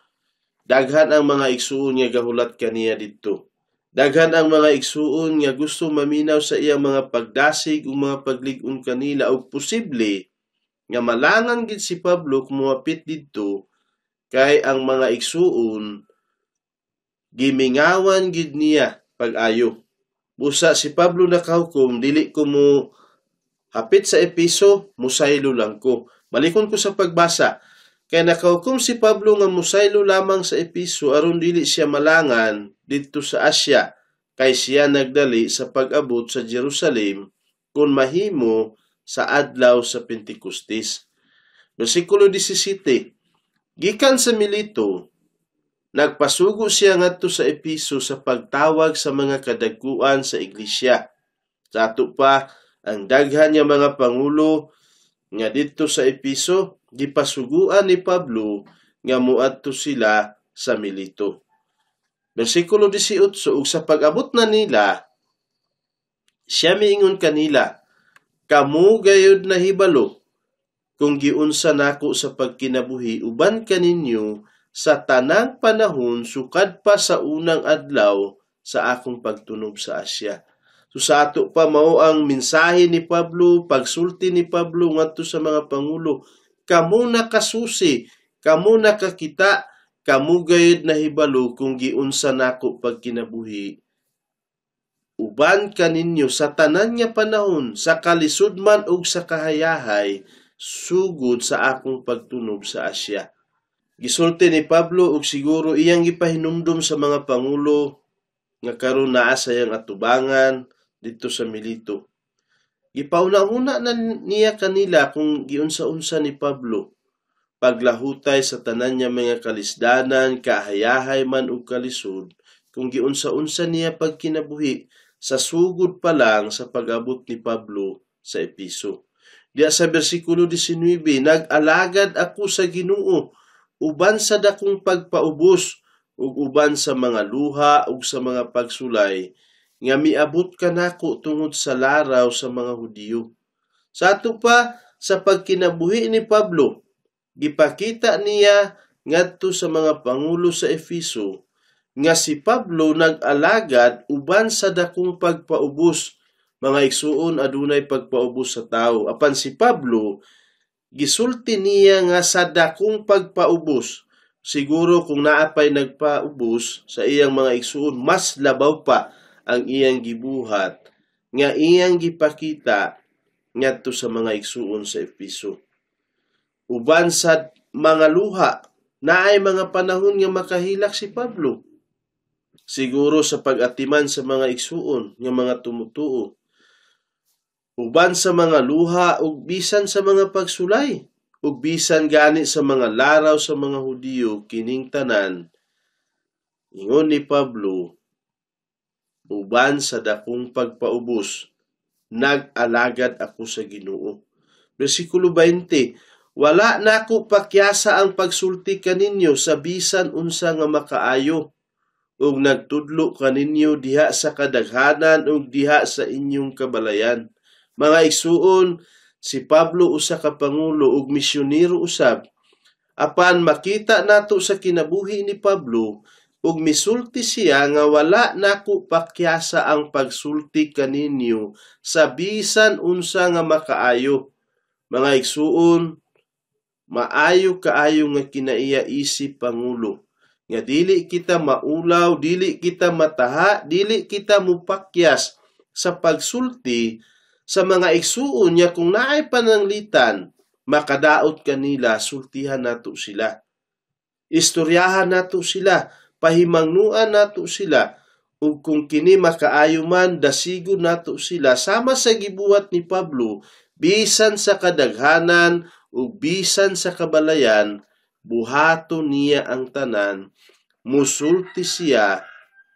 daghan ang mga igsuon nga gahulat kaniya didto. Daghan ang mga igsuon nga gusto maminaw sa iyang mga pagdasig ug mga paglig-on kanila, ug posible nga malangan gid si Pablo kung moapit didto, kay ang mga igsuon gimingawan gid niya pag-ayo. Busa si Pablo nakahukom, dili ko mo hapit sa Episo, musaylo lang ko. Balikon ko sa pagbasa. Kay nakahukom si Pablo nga musaylo lamang sa Episo aron dili siya malangan didto sa Asya, kay siya nagdali sa pag-abot sa Jerusalem kung mahimo sa adlaw sa Pentecostes. Bersikulo 17. Gikan sa Milito, nagpasugo siya ngadto sa Episo sa pagtawag sa mga kadagkuan sa iglesia. Sa ato pa, ang daghan nga mga pangulo nga didto sa Episo, gipasuguan ni Pablo nga moadto sila sa Milito. Bersikulo 18, ug sa pag-abot na nila, siya miingon kanila, "Kamo gayud nahibalo kung giunsa nako sa pagkinabuhi uban kaninyo sa tanang panahon sukad pa sa unang adlaw sa akong pagtunob sa Asya." So sa ato pa, mao ang mensahe ni Pablo, pagsulti ni Pablo ngadto sa mga pangulo, kamo nakasusi, kamo nakakita, kamo gayud nahibalo kung giunsa nako pagkinabuhi uban kaninyo sa tanan nga panahon, sa kalisod man ug sa kahayahay, sugod sa akong pagtunob sa Asya. Gisulti ni Pablo og siguro iyang gipahinumdom sa mga pangulo nga karon naa sa iyang atubangan didto sa Milito. Gipauna-una na niya kanila kung giunsa-unsa ni Pablo paglahutay sa tanan niya mga kalisdanan, kahayahay man ug kalisod, kung giunsa-unsa niya pagkinabuhi sa sugod pa lang sa pag-abot ni Pablo sa Episo. Diya sa bersikulo 19, nag-alagad ako sa Ginoo uban sa dakong pagpaubos ug uban sa mga luha ug sa mga pagsulay nga miabot kanako tungod sa laraw sa mga Hudiyo. Sa ato pa, Sa pagkinabuhi ni Pablo, gipakita niya ngadto sa mga pangulo sa Efeso nga si Pablo nag-alagad uban sa dakong pagpaubos. Mga igsuon, adunay pagpaubos sa tawo. Apan si Pablo, gisulti niya nga sa dakong pagpaubos. Siguro kung naa pay nagpaubos sa iyang mga igsuon, mas labaw pa ang iyang gibuhat nga iyang gipakita ngadto sa mga igsuon sa Efeso. Uban sa mga luha, naay mga panahon nga makahilak si Pablo. Siguro sa pag-atiman sa mga igsuon nga mga tumutuo. Uban sa mga luha ug bisan sa mga pagsulay, ug bisan gani sa mga laraw sa mga Hudiyo, kining tanan, ingon ni Pablo, uban sa dakong pagpaubos, nag-alagad ako sa Ginoo. Versikulo 20, "Wala nako pakyasa ang pagsulti kaninyo sa bisan unsa nga makaayo, ug nagtudlo kaninyo diha sa kadaghanan ug diha sa inyong kabalayan." Mga igsuon, si Pablo usa ka pangulo ug misyonero usab. Apan makita nato sa kinabuhi ni Pablo ug misulti siya nga "Wala nako pakyasa ang pagsulti kaninyo sa bisan unsa nga makaayo." Mga igsuon, maayo kaayo nga kinaiya isip pangulo nga dili kita maulaw, dili kita mataha, dili kita mupakyas sa pagsulti sa mga igsuon niya. Kung naay pananglitan makadaot kanila, sultihan nato sila. Istoryahan nato sila, pahimangnuan nato sila, ug kung kini makaayo man, dasigon nato sila sama sa gibuhat ni Pablo. Bisan sa kadaghanan ug bisan sa kabalayan, buhaton niya ang tanan, musulti siya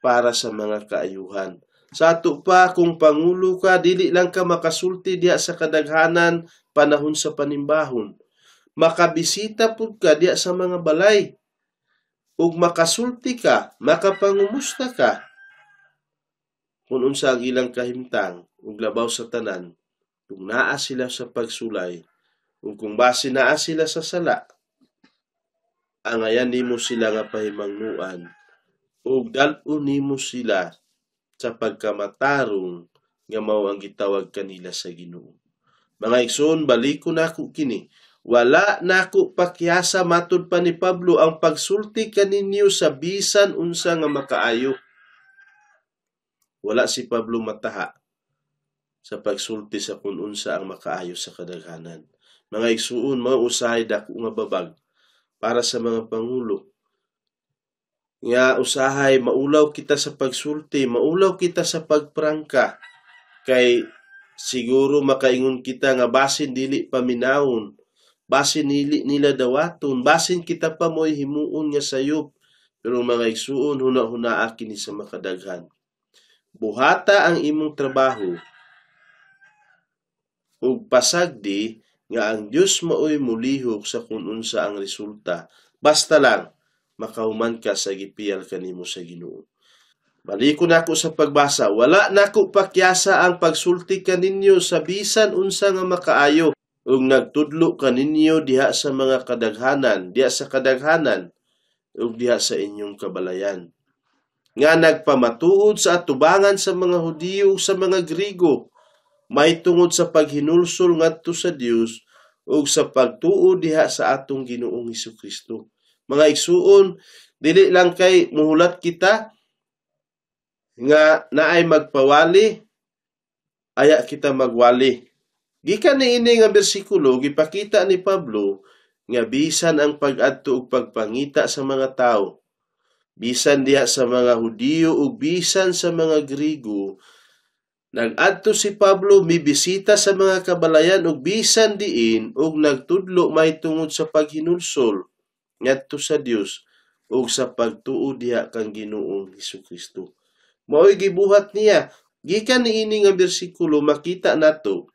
para sa mga kaayuhan. Sa ato pa, kung pangulo ka, dili lang ka makasulti diha sa kadaghanan panahon sa panimbahon. Makabisita pud ka diha sa mga balay. Ug makasulti ka, makapangumusta ka kung unsa ang ilang kahimtang, ug labaw sa tanan, kung naa sila sa pagsulay, ug kung base naa sila sa sala, angayan nimo sila nga pahimangnuan ug dal-on nimo sila sa pagkamatarong nga mao ang gitawag kanila sa Ginoo. Mga igsoon, baliko nako kini. "Wala nako pakyasa," matud pa ni Pablo, "ang pagsulti kaninyo sa bisan unsa nga makaayo." Wala si Pablo mataha sa pagsulti sa kung unsa ang makaayo sa kadaghanan. Mga igsuon, mao usahay dako nga babag para sa mga pangulo nga usahay maulaw kita sa pagsulti, maulaw kita sa pagprangka, kay siguro makaingon kita nga basin dili paminawon, basin dili nila dawaton, basin kita pa mo'y himuon nga sayop. Pero mga igsuon, huna-hunaa kini sa makadaghan. Buhata ang imong trabaho ug pasagdi nga ang Dios maoy mulihok sa kung unsa ang resulta. Basta lang makahuman ka sa gipiyal kanimo sa Ginoo. Baliko nako sa pagbasa. "Wala nako pakyasa ang pagsulti kaninyo sa bisan unsa nga makaayo ug nagtudlo kaninyo diha sa mga kadaghanan, diha sa kadaghanan ug diha sa inyong kabalayan. Nga nagpamatuod sa atubangan sa mga Hudiyo ug sa mga Griego mahitungod sa paghinulsol ngadto sa Dios ug sa pagtuo diha sa atong Ginoong Hesukristo." Mga igsuon, dili lang kay muhulat kita nga naay magpawali, aya kita magwali. Gikan niini nga bersikulo, gipakita ni Pablo nga bisan ang pag-adto ug pagpangita sa mga tawo, bisan diha sa mga Hudiyo ug bisan sa mga Griego, nag-adto si Pablo, mibisita sa mga kabalayan ug bisan diin ug nagtudlo mahitungod sa paghinulsol ngadto sa Dios ug sa pagtuo diha kang Ginoong Hesukristo. Mao'y gibuhat niya. Gikan niini nga bersikulo, makita nato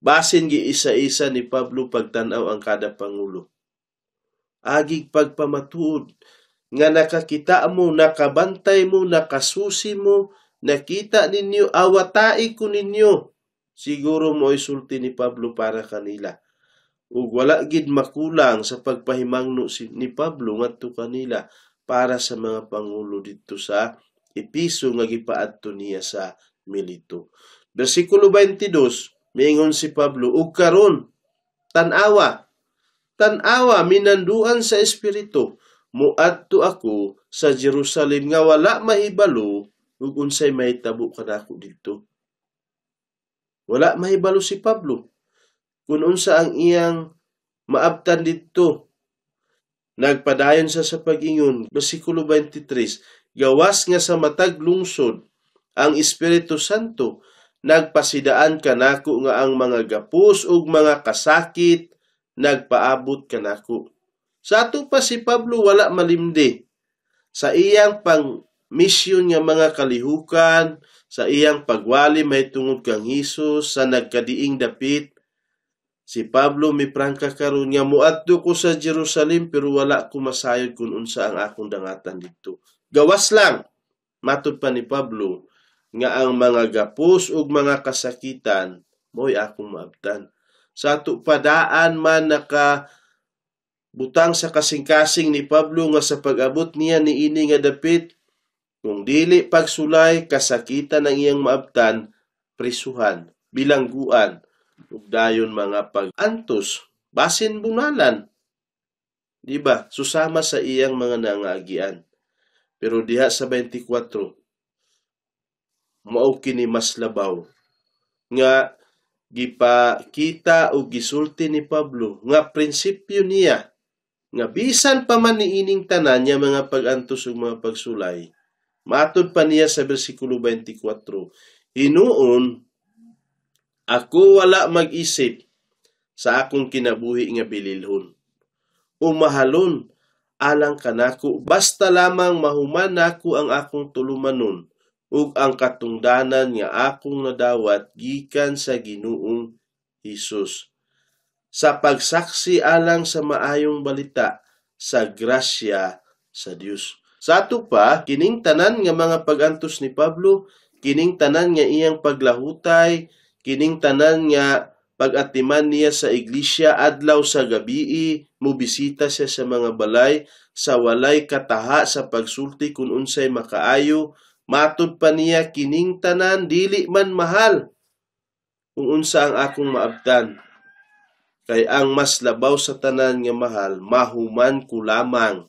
basin giisa-isa ni Pablo pagtan-aw ang kada pangulo. Agig pagpamatuod nga nakakita mo, nakabantay mo, nakasusi mo, nakita ninyo, awatai ko ninyo Siguro mo'y sulti ni Pablo para kanila. Ug wala gid makulang sa pagpahimangno ni Pablo ngadto kanila para sa mga pangulo didto sa Episo nga gipaadto niya sa Milito. Bersikulo 22, miingon si Pablo, ug karon tan-awa, tan-awa, minanduan sa Espiritu, muadto ako sa Jerusalem nga wala mahibalo ug unsay mahitabo kanako didto. Wala mahibalo si Pablo kung unsa ang iyang maabtan didto. Nagpadayon siya sa pag-ingon, bersikulo 23, gawas nga sa matag lungsod ang Espiritu Santo nagpasidaan kanako nga ang mga gapos ug mga kasakit nagpaabot kanako. Sa ato pa si Pablo wala malimdi sa iyang pang misyon nga mga kalihukan, sa iyang pagwali mahitungod kang Hesus sa nagkadiing dapit. Si Pablo miprangka karon nga muadto ko sa Jerusalem pero wala ko masayod kung unsa ang akong dangatan didto. Gawas lang matud pa ni Pablo nga ang mga gapos ug mga kasakitan mo'y akong maabtan. Sa ato padaan man naka butang sa kasing-kasing ni Pablo nga sa pag-abot niya niini nga dapit, kung dili pagsulay, kasakitan ang iyang maabtan, prisuhan, bilangguan, ug dayon mga pag-antos, basin bunalan. Di ba? Susama sa iyang mga nangaagian. Pero diha sa 24, mao kini mas labaw nga gipakita o gisulti ni Pablo nga prinsipyo niya nga bisan pa man niining tanan niya mga pag-antos ug mga pagsulay, matud pa niya sa bersikulo 24, hinuon ako wala mag-isip sa akong kinabuhi nga bililhon o mahalon alang kanako, basta lamang mahuman nako ang akong tulumanon ug ang katungdanan nga akong nadawat gikan sa Ginoong Hesus sa pagsaksi alang sa maayong balita sa grasya sa Dios. Sa ato pa, kining tanan nga mga pag-antos ni Pablo, kining tanan nga iyang paglahutay, kining tanan nga pag-atiman niya sa iglesia adlaw sa gabii, mobisita siya sa mga balay sa walay kataha sa pagsulti kung unsay makaayo, matud pa niya kining tanan dili man mahal kung unsa ang akong maabtan. Kay ang mas labaw sa tanan nga mahal, mahuman ko lamang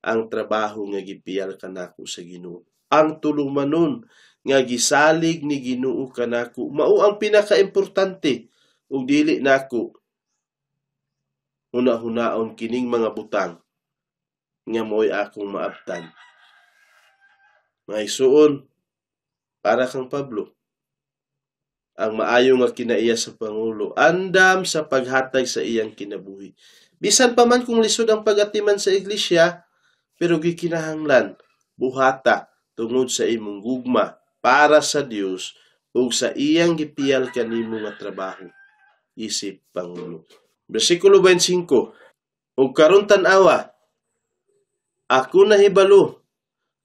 ang trabaho nga gipiyal kanako sa Ginoo. Ang tulumanon nga gisalig ni Ginoo kanako mao ang pinakaimportante, ug dili nako huna-hunaon kining mga butang nga mo'y akong maabtan. Mga igsuon, para kang Pablo, ang maayo nga kinaiya sa pangulo, andam sa paghatag sa iyang kinabuhi. Bisan pa man kung lisod ang pagatiman sa iglesia, pero gikinahanglan buhata tungod sa imong gugma para sa Dios ug sa iyang gipiyal kanimo nga trabaho isip pangulo. Bersikulo 25, ug karon tan-awa, ako nahibalo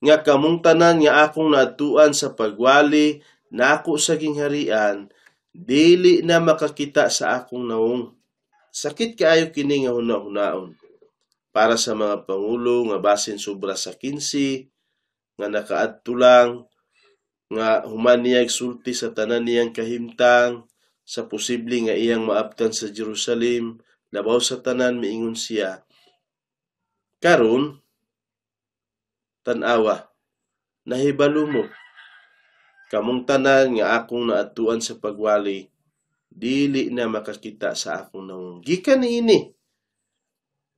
nga kamong tanan nga akong naadtuan sa pagwali nako sa gingharian dili na makakita sa akong nawong. Sakit kaayo kini nga huna-hunaon para sa mga pangulo nga basin sobra sa 15 nga nakaadto lang nga human niya sulti sa tanan niyang kahimtang sa posible nga iyang maabtan sa Jerusalem. Labaw sa tanan miingon siya, karon tan-awa, nahibalo mo kamong tanan nga akong naadtuan sa pagwali dili na makakita sa akong nawong. Gikan niini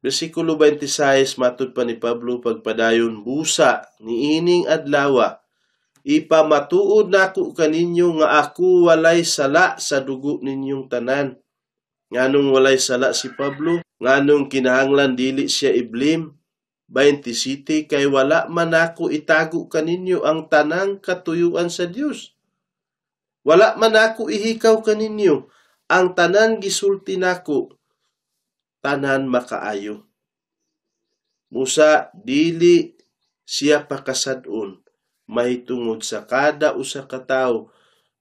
bersikulo 26, matud pa ni Pablo pagpadayon, busa niining adlawa ipamatuod nako kaninyo nga ako walay sala sa dugo ninyong tanan. Nganong walay sala si Pablo? Nganong kinahanglan dili siya iblim? 27, kay wala man ako itago kaninyo ang tanang katuyuan sa Dios. Wala man ako ihikaw kaninyo ang tanan gisulti nako, tanan makaayo. Musa dili siya pakasad-on mahitungod sa kada usa ka tawo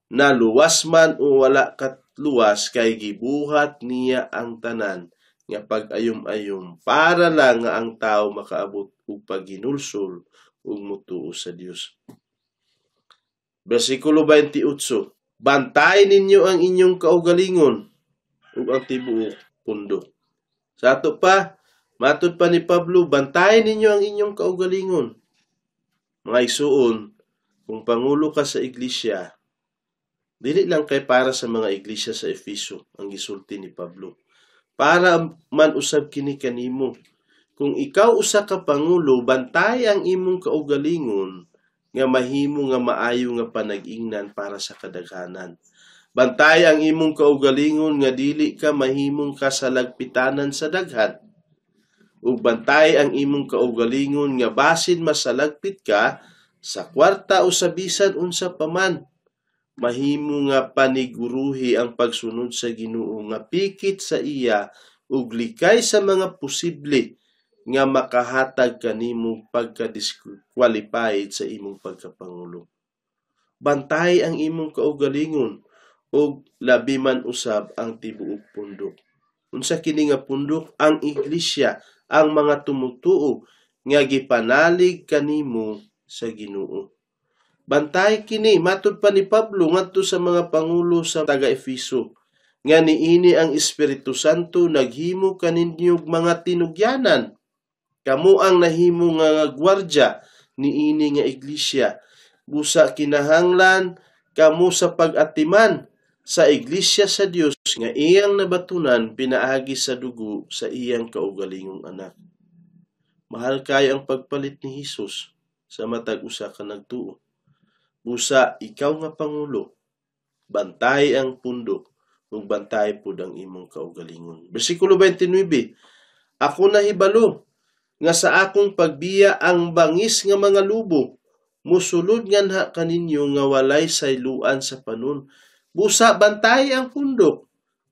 Naluwas man o wala katluwas, kay gibuhat niya ang tanan nga pag-ayom-ayom para lang nga ang tao makaabot og paghinulsol ug motuo sa Dios. Bersikulo 28, bantay ninyo ang inyong kaugalingon ug ang tibuok pundok. Sa ato pa, matud pa ni Pablo, bantayan ninyo ang inyong kaugalingon. Mga igsuon, kung pangulo ka sa iglesia, dili lang kay para sa mga iglesia sa Efeso ang gisulti ni Pablo. Para man usab kini kanimo. Kung ikaw usa ka pangulo, bantay ang imong kaugalingon nga mahimo nga maayo nga panag-ingnan para sa kadaghanan. Bantay ang imong kaugalingon nga dili ka mahimong kasalagpitanan sa daghan. Ug bantay ang imong kaugalingon nga basin masalagpit ka sa kwarta o sa bisan unsa pa man, mahimo nga paniguruhi ang pagsunod sa Ginoo nga pikit sa iya ug likay sa mga posible nga makahatag kanimo pagka-disqualified sa imong pagkapangulo. Bantay ang imong kaugalingon ug labi man usab ang tibuok pundok. Unsa kini nga pundok? Ang iglesia, ang mga tumutuo nga gipanalig kanimo sa Ginoo. Bantay kini, matud pa ni Pablo ngadto sa mga pangulo sa taga-Efeso, nga niini ang Espiritu Santo naghimo kaninyo mga tinugyanan. Kamo ang nahimo nga gwardya niini nga iglesia. Busa kinahanglan kamo sa pag-atiman sa iglesia sa Dios nga iyang nabatunan pinaagi sa dugo sa iyang kaugalingong anak. Mahal kayo ang pagpalit ni Hesus sa matag usa ka nagtuo. Busa ikaw nga pangulo, bantay ang pundok ug bantay pud ang imong kaugalingon. Bersikulo 29, ako nahibalo nga sa akong pagbiya ang bangis nga mga lubo musulod nganha kaninyo nga walay sayluan sa panon. Busa bantay ang pundok,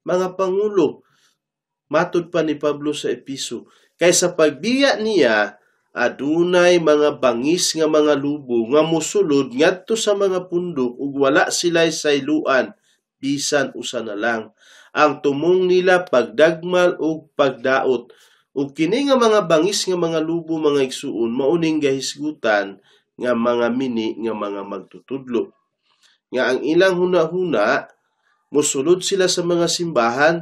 mga pangulo. Matud pa ni Pablo sa Episo, kay sa pagbiya niya adunay mga bangis nga mga lubo nga mosulod ngadto sa mga pundok ug wala sila'y sayluan bisan usa na lang. Ang tumong nila pagdagmal ug pagdaot. Ug kini nga mga bangis nga mga lubo, mga igsuon, mauning gahisgutan nga mga mini nga mga magtutudlo. Nga ang ilang hunahuna, mosulod sila sa mga simbahan,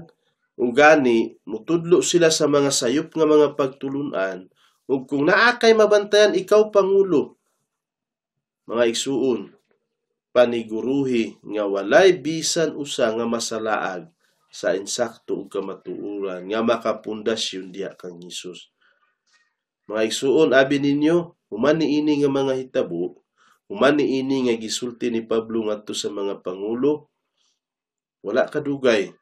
ug gani motudlo sila sa mga sayop nga mga pagtulunan. Ug kung naa kay mabantayan ikaw pangulo, mga igsuon, paniguruhi nga walay bisan usa nga masalaag sa insakto ug kamatuoran nga makapundasyon diha kang Hesus. Mga igsuon, abi ninyo, human niini nga mga hitabo, human niini nga gisulti ni Pablo ngadto sa mga pangulo, wala kadugay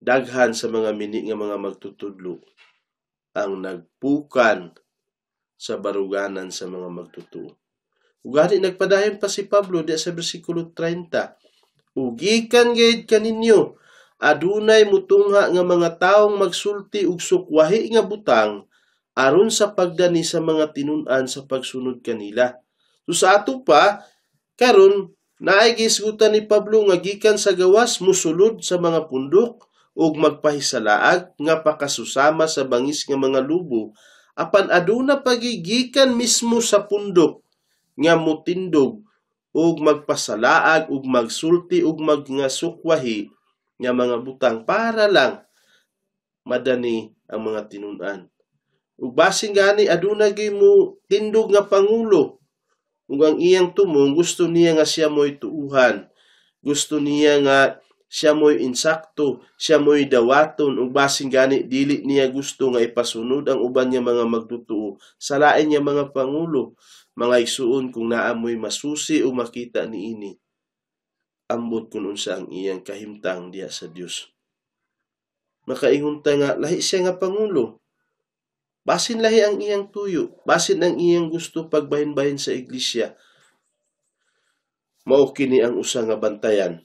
daghan sa mga mini nga mga magtutudlo ang nagpukan sa baruganan sa mga magtutuo. Ug gani nagpadayon pa si Pablo diya sa bersikulo 30, ugikan gayud kaninyo, adunay mutungha nga mga taong magsulti og sukwahi nga butang aron sa pagdani sa mga tinun-an sa pagsunod kanila. So sa ato pa, karon naay gihisgutan ni Pablo nga gikan sa gawas musulod sa mga pundok ug magpahisalaag nga pakasusama sa bangis nga mga lubo, apan aduna pagigikan mismo sa pundok nga mutindog ug magpasalaag ug magsulti ug magngasukwahi nga mga butang para lang madani ang mga tinun-an. Ug basin gani aduna gyud mo tindog nga pangulo ug ang iyang tumong gusto niya nga siya mo'y tuuhan, gusto niya nga siya mo'y insakto, siya mo'y dawaton, ug basin gani dili niya gusto nga ipasunod ang uban niya mga magtutuo sa lain niya mga pangulo. Mga igsuon, kung naa mo'y masusi o makita niini, ambot kun unsa ang iyang kahimtang diha sa Dios. Makaingon ta nga lahi siya nga pangulo, basin lahi ang iyang tuyo, basin ang iyang gusto pagbahin-bahin sa iglesia. Mao kini ang usa nga bantayan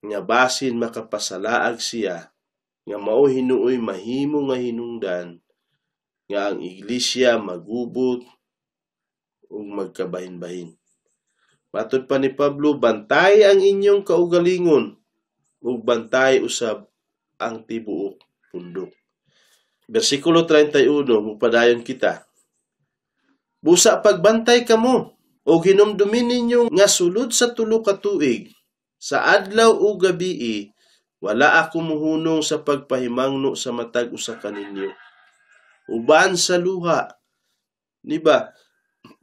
nga basin makapasalaag siya nga mao hinuoy mahimo nga hinungdan nga ang iglesia magubot ug magkabahin-bahin. Matod pa ni Pablo, bantay ang inyong kaugalingon ug bantay usab ang tibuok pundok. Bersikulo 31, mupadayon kita. Busa pagbantay kamo og hinumdumin ninyo nga sulod sa 3 ka tuig, sa adlaw ug gabii, wala ako muhunong sa pagpahimangno sa matag usa kaninyo. Uban sa luha. Di ba?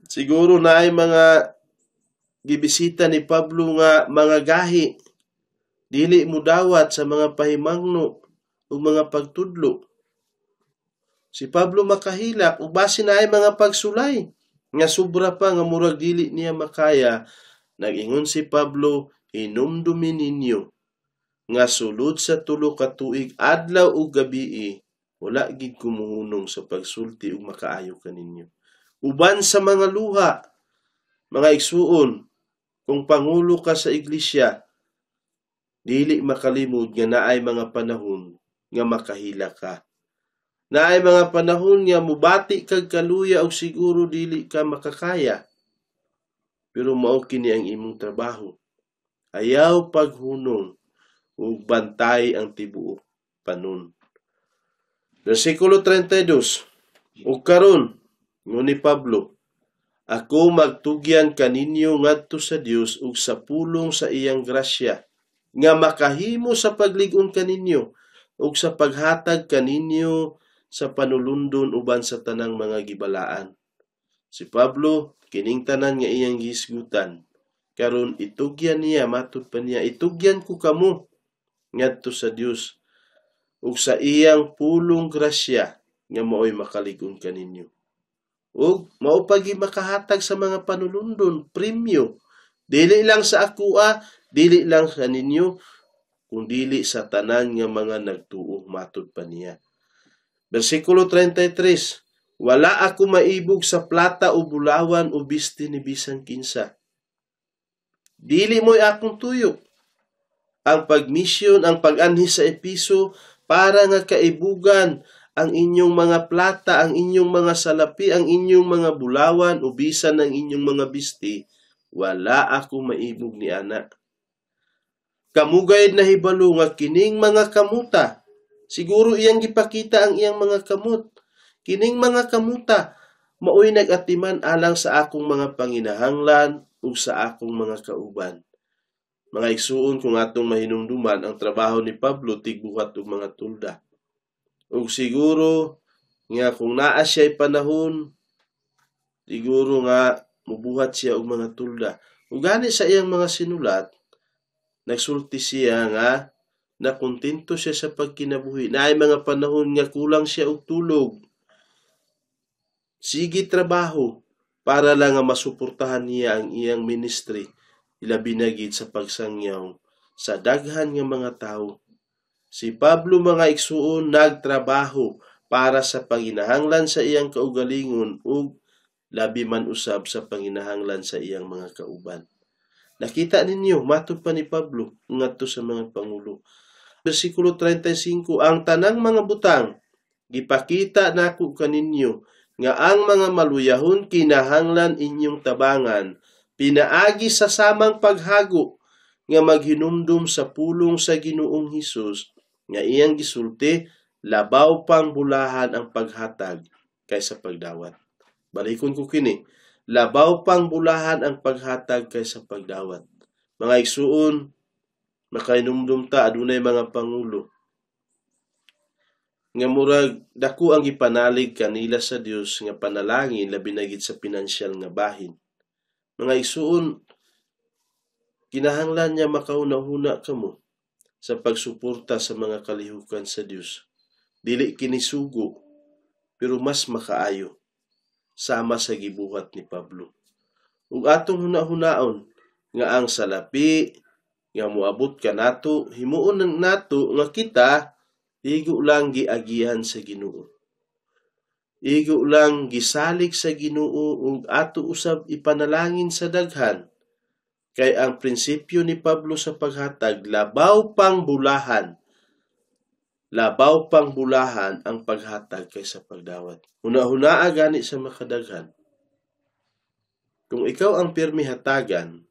Siguro naay mga gibisita ni Pablo nga mga gahi, dili mudawat sa mga pahimangno ug mga pagtudlo. Si Pablo makahilak ug basin naay mga pagsulay nga sobra pa nga murag dili niya makaya. Nag-ingon si Pablo, hinumdumin ninyo nga sulod sa 3 ka tuig, adlaw ug gabii, wala gid kumuhunong sa pagsulti ug makaayo kaninyo. Uban sa mga luha, mga igsuon, kung pangulo ka sa iglesia, dili makalimod nga naay mga panahon nga makahila ka. Naay mga panahon nga mubati kag kaluya og siguro dili ka makakaya. Pero mao kini ang imong trabaho. Ayaw paghunong ug bantay ang tibuok panon. Versikulo 32. Ug karon, ngon ni Pablo, ako magtugyan kaninyo ngadto sa Dios ug sa pulong sa iyang grasya nga makahimo sa paglig-on kaninyo ug sa paghatag kaninyo sa panulundon uban sa tanang mga gibalaan. Si Pablo, kining tanan nga iyang gihisgutan, karon itugyan niya, matud pa niya, itugyan ko kamo ngadto sa Dios ug sa iyang pulong grasya nga maoy makalig-on kaninyo. Ug mao pagi makahatag sa mga panulundon, premyo, dili lang sa akoa, dili lang sa ninyo, kun dili sa tanan nga mga nagtuo, matud pa niya. Versikulo 33, wala ako maibog sa plata o bulawan o bisti ni bisan kinsa. Dili mo'y akong tuyo. Ang pagmisyon, ang pag-anhi sa Episo para nga kaibugan ang inyong mga plata, ang inyong mga salapi, ang inyong mga bulawan o bisan ang inyong mga bisti, wala ako maibog ni ana. Kamugay na hibalo nga kining mga kamuta, siguro iyang gipakita ang iyang mga kamot. Kining mga kamuta, maoy nag-atiman alang sa akong mga panginahanglan ug sa akong mga kauban. Mga igsuon, kung atong mahinumduman ang trabaho ni Pablo, tigbuhat og mga tulda. Ug siguro nga kung naa siya'y panahon, siguro nga mubuhat siya og mga tulda. Ug gani sa iyang mga sinulat, nagsulti siya nga nakontento siya sa pagkinabuhi. Naay mga panahon nga kulang siya og tulog. Sige trabaho para lang nga masuportahan niya ang iyang ministry, ilabi na gid sa pagsangyaw sa daghan nga mga tawo. Si Pablo, mga igsuon, nagtrabaho para sa panginahanglan sa iyang kaugalingon ug labi man usab sa panginahanglan sa iyang mga kauban. Nakita ninyo, matod pa ni Pablo ngadto sa mga pangulo. Versikulo 35, ang tanang mga butang gipakita nako kaninyo nga ang mga maluyahon kinahanglan inyong tabangan pinaagi sa samang paghago nga maghinumdum sa pulong sa Ginoong Hesus nga iyang gisulti, labaw pang bulahan ang paghatag kaysa pagdawat. Balikon ko kini, labaw pang bulahan ang paghatag kaysa pagdawat. Mga igsuon, makahinumdum ta adunay mga pangulo nga murag dako ang gipanalig kanila sa Dios nga panalangin, labi na gid sa pinansyal nga bahin. Mga igsuon, kinahanglan niya makahuna-huna kamo sa pagsuporta sa mga kalihukan sa Dios. Dili kini sugo, pero mas makaayo sama sa gibuhat ni Pablo. Ug atong huna-hunaon nga ang salapi nga moabot kanato, himuon nato nga kita igo lang giagihan sa Ginoo. Igo lang gisalig sa Ginoo ug ato usab ipanalangin sa daghan. Kay ang prinsipyo ni Pablo sa paghatag, labaw pang bulahan. Labaw pang bulahan ang paghatag kaysa pagdawat. Huna-hunaa gani sa makadaghan. Kung ikaw ang pirmi hatagan,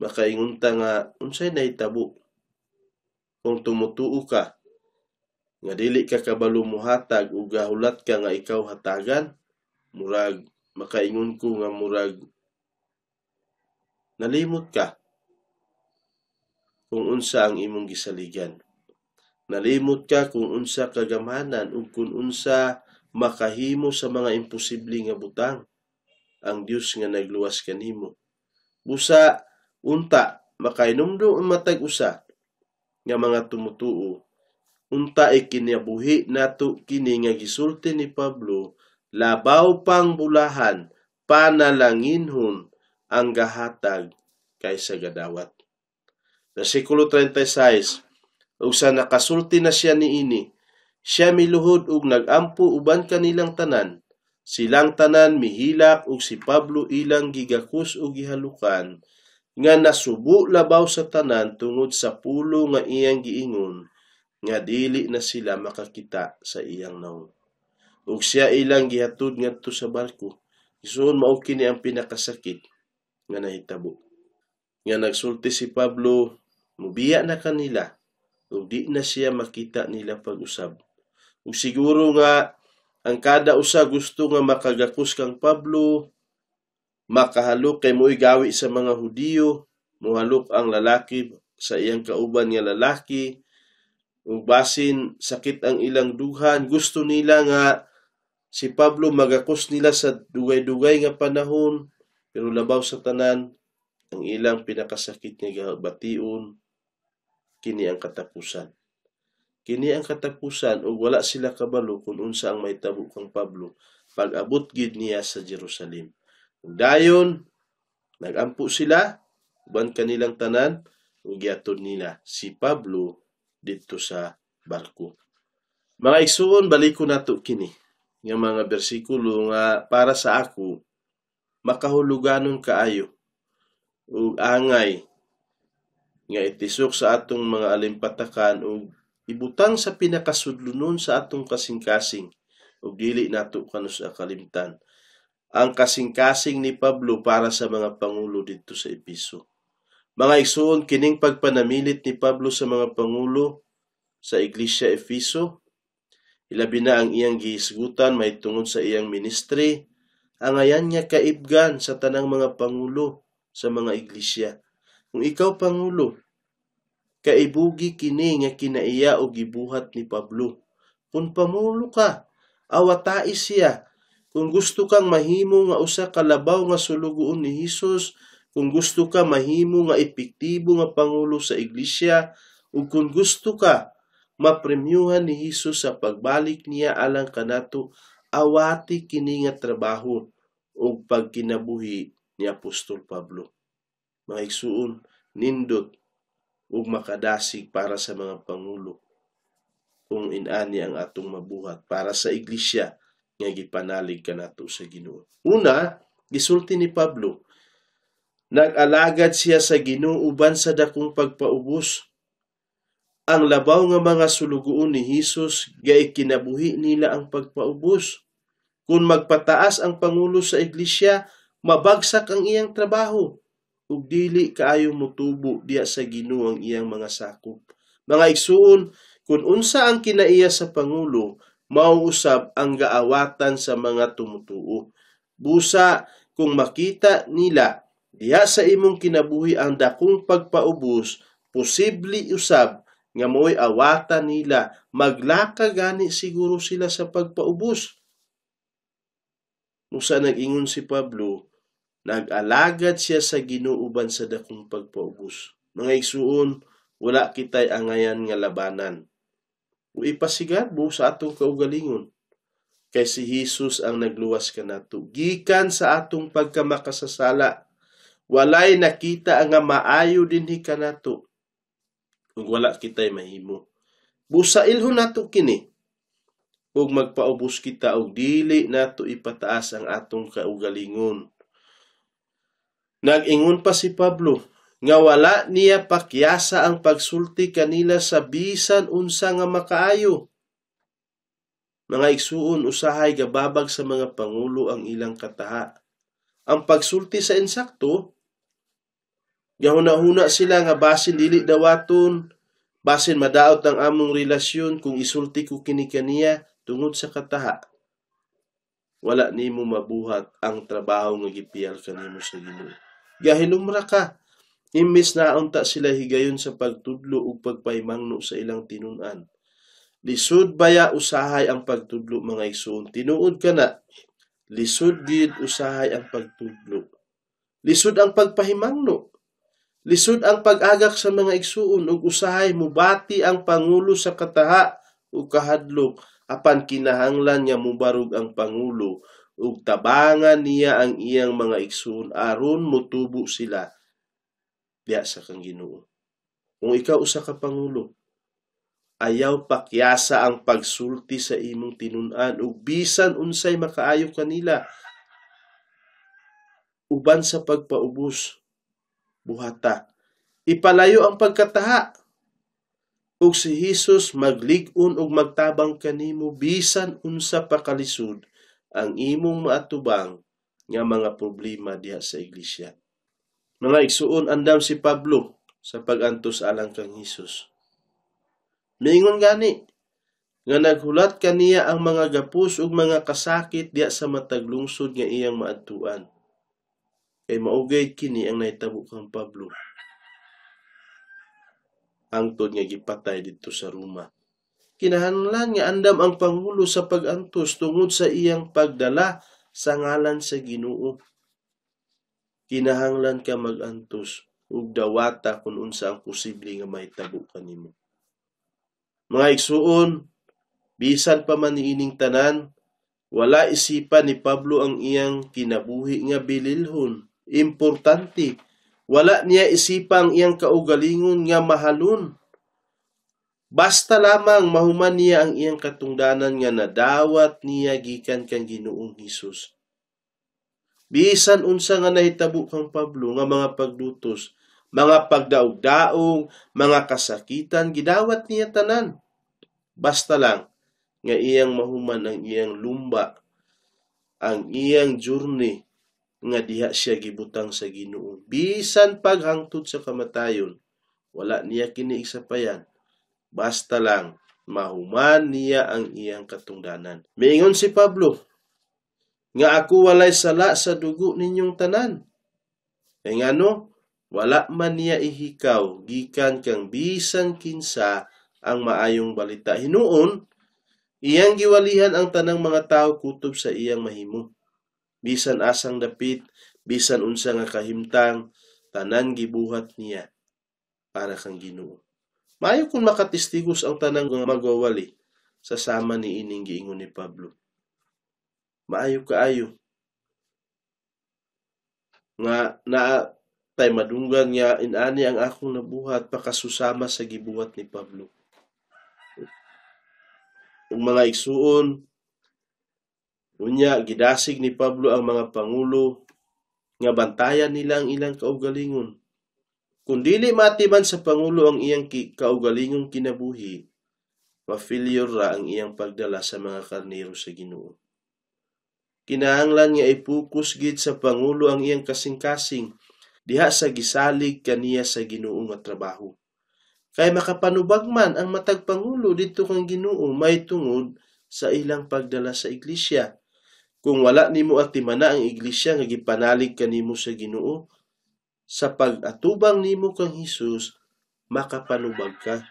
Makaingon ta nga unsay nahitabo kung tumutuo ka nga dili ka kabalo mohatag ug gahulat ka nga ikaw hatagan, murag makaingon ko nga murag nalimot ka kung unsa ang imong gisaligan. Nalimot ka kung unsa kagamhanan ug kung unsa makahimo sa mga imposible nga butang ang Dios nga nagluwas kanimo. Busa unta makahinumdom ang matag usa nga mga tumutuo, unta ikinabuhi nato kini nga gisulti ni Pablo, labaw pang bulahan panalanginhon ang gahatag kaysa gadawat. Versikulo 36, ug sa nakasulti na siya niini, siya miluhod ug nagampo uban kanilang tanan. Silang tanan mihilak ug si Pablo ilang gigakos ug gihalukan, nga nasubo labaw sa tanan tungod sa pulo nga iyang giingon, nga dili na sila makakita sa iyang nawong. Ug siya ilang gihatod ngadto sa barko. Isuon mao kini ang pinakasakit nga nahitabo. Nga nagsulti si Pablo, mubiya na kanila, ug di na siya makita nila pag-usab. Ug siguro nga ang kada usa gusto nga makagakos kang Pablo, makahalok kay mo'y gawi sa mga Hudiyo, muhalok ang lalaki sa iyang kauban nga lalaki, ug basin sakit ang ilang dughan, gusto nila nga si Pablo magakos nila sa dugay-dugay nga panahon, pero labaw sa tanan, ang ilang pinakasakit nga bation, kini ang katapusan. Kini ang katapusan ug wala sila kabalo kung unsa ang mahitabo kang Pablo pag-abot gid niya sa Jerusalem. Ug dayon nagampo sila uban kanilang tanan ug gihatod nila si Pablo didto sa barko. Mga igsuon, balikon nato kini nga mga bersikulo nga para sa ako makahuluganon kaayo ug angay nga itisok sa atong mga alimpatakan ug ibutang sa pinakasudlonon sa atong kasing-kasing ug dili nato kanus-a kalimtan ang kasing-kasing ni Pablo para sa mga pangulo didto sa Epeso. Mga igsuon, kining pagpanamilit ni Pablo sa mga pangulo sa Iglesia Efeso, ilabi na ang iyang gihisgutan mahitungod sa iyang ministry, angayan niya kaibgan sa tanang mga pangulo sa mga iglesia. Kung ikaw pangulo, kaibugi kini nga kinaiya o gibuhat ni Pablo. Kung pangulo ka, awatai siya. Kung gusto kang mahimo nga usa ka labaw nga sulugoon ni Hesus, kung gusto ka mahimo nga epektibo nga pangulo sa iglesia, ug kung gusto ka mapremyuhan ni Hesus sa pagbalik niya alang kanato, awati kini nga trabaho ug pagkinabuhi ni Apostol Pablo. Mga igsuon, nindot ug makadasig para sa mga pangulo kung inani ang atong mabuhat para sa iglesia nga gipanalig kanato sa Ginoo. Una, gisulti ni Pablo, nag-alagad siya sa Ginoo uban sa dakong pagpaubos. Ang labaw nga mga sulugoon ni Hesus gikinabuhi nila ang pagpaubos. Kung magpataas ang pangulo sa iglesia, mabagsak ang iyang trabaho ug dili kaayo motubo diya sa Ginoo ang iyang mga sakop. Mga igsuon, kung unsa ang kinaiya sa pangulo, mao usab ang gaawatan sa mga tumutuo. Busa kung makita nila diha sa imong kinabuhi ang dakong pagpaubos, posible usab nga mo'y awatan nila, maglaka gani siguro sila sa pagpaubos. Musa nag-ingon si Pablo, nag-alagad siya sa Ginoo uban sa dakong pagpaubos. Mga igsuon, wala kitay angayan nga labanan o ipasigarbo sa atong kaugalingon. Kay si Hesus ang nagluwas kanato gikan sa atong pagkamakasasala. Walay nakita nga maayo dinhi kanato ug wala kitay mahimo. Busa ilhon nato kini ug magpaubos kita og dili nato ipataas ang atong kaugalingon. Nag-ingon pa si Pablo nga wala niya pakyasa ang pagsulti kanila sa bisan unsa nga makaayo. Mga igsuon, usahay gababag sa mga pangulo ang ilang kataha. Ang pagsulti sa insakto, Gahuna-huna sila nga basin dili dawaton, basin madaot ang among relasyon kung isulti ko kini kaniya tungod sa kataha. Wala nimo mabuhat ang trabaho nga gipiyal kanimo sa Ginoo. Gahilumra ka. Imbes na unta sila higayon sa pagtudlo ug pagpahimangno sa ilang tinun-an. Lisod baya usahay ang pagtudlo, mga igsoon? Tinuod kana. Lisod gid usahay ang pagtudlo. Lisod ang pagpahimangno. Lisod ang pag-agak sa mga igsuon ug usahay mubati ang pangulo sa kataha ug kahadlok, apan kinahanglan nga mubarog ang pangulo ug tabangan niya ang iyang mga igsuon aron motubo sila diya sa kang Ginoo. Kung ikaw usa ka pangulo, ayaw pakyasa ang pagsulti sa imong tinun-an ug bisan unsay makaayo kanila uban sa pagpaubos, buhata. Ipalayo ang pagkataha ug si Hesus maglig-on ug magtabang kanimo bisan unsa pa kalisod ang imong maatubang nga mga problema diha sa iglesia. Mga igsuon, andam si Pablo sa pag-antos alang kang Hesus. Miingon gani nga naghulat kaniya ang mga gapos ug mga kasakit diha sa matag lungsod nga iyang maadtuan. Kay maugay kini ang nahitabo kang Pablo hangtod nga gipatay didto sa Roma. Kinahanglan nga andam ang pangulo sa pag-antos tungod sa iyang pagdala sa ngalan sa Ginoo. Kinahanglan ka mag-antos ug dawata kung unsa ang posible nga mahitabo kanimo. Mga igsuon, bisan pa man niining tanan, wala isipan ni Pablo ang iyang kinabuhi nga bililhon. Importante, wala niya isipan ang iyang kaugalingon nga mahalon. Basta lamang mahuman niya ang iyang katungdanan nga nadawat niya gikan kang Ginoong Hesus. Bisan unsa nga nahitabo kang Pablo nga mga pagdutos, mga pagdaog-daog, mga kasakitan, gidawat niya tanan. Basta lang nga iyang mahuman ang iyang lumba, ang iyang journey nga diha siya gibutang sa Ginoo. Bisan paghangtod sa kamatayon, wala niya kini isapayan. Basta lang mahuman niya ang iyang katungdanan. Miingon si Pablo nga ako walay sala sa dugo ninyong tanan. Kay ngano, wala man niya ihikaw gikan kang bisan kinsa ang maayong balita. Hinuon, iyang giwalihan ang tanang mga tawo kutob sa iyang mahimo. Bisan asang dapit, bisan unsa nga kahimtang, tanan gibuhat niya para kang Ginoo. Maayo kung makatestigos ang tanang magwawali sa sama ni ining giingon ni Pablo. Maayo kaayo nga naa tay madunggan nga inani ang akong nabuhat pakasusama sa gibuhat ni Pablo. Ug mga igsuon, unya gidasig ni Pablo ang mga pangulo nga bantayan nila ang ilang kaugalingon. Kung dili matiman sa pangulo ang iyang kaugalingong kinabuhi, ma-failure ra ang iyang pagdala sa mga karnero sa Ginoo. Kinahanglan nga ipokus gid sa pangulo ang iyang kasing-kasing diha sa gisalig kaniya sa Ginoo nga trabaho. Kay makapanubag man ang matag pangulo didto kang Ginoo may tungod sa ilang pagdala sa iglesia. Kung wala nimo atimana ang iglesia nga gipanalig kanimo sa Ginoo, sa pag-atubang nimo kang Hesus, makapanubag ka.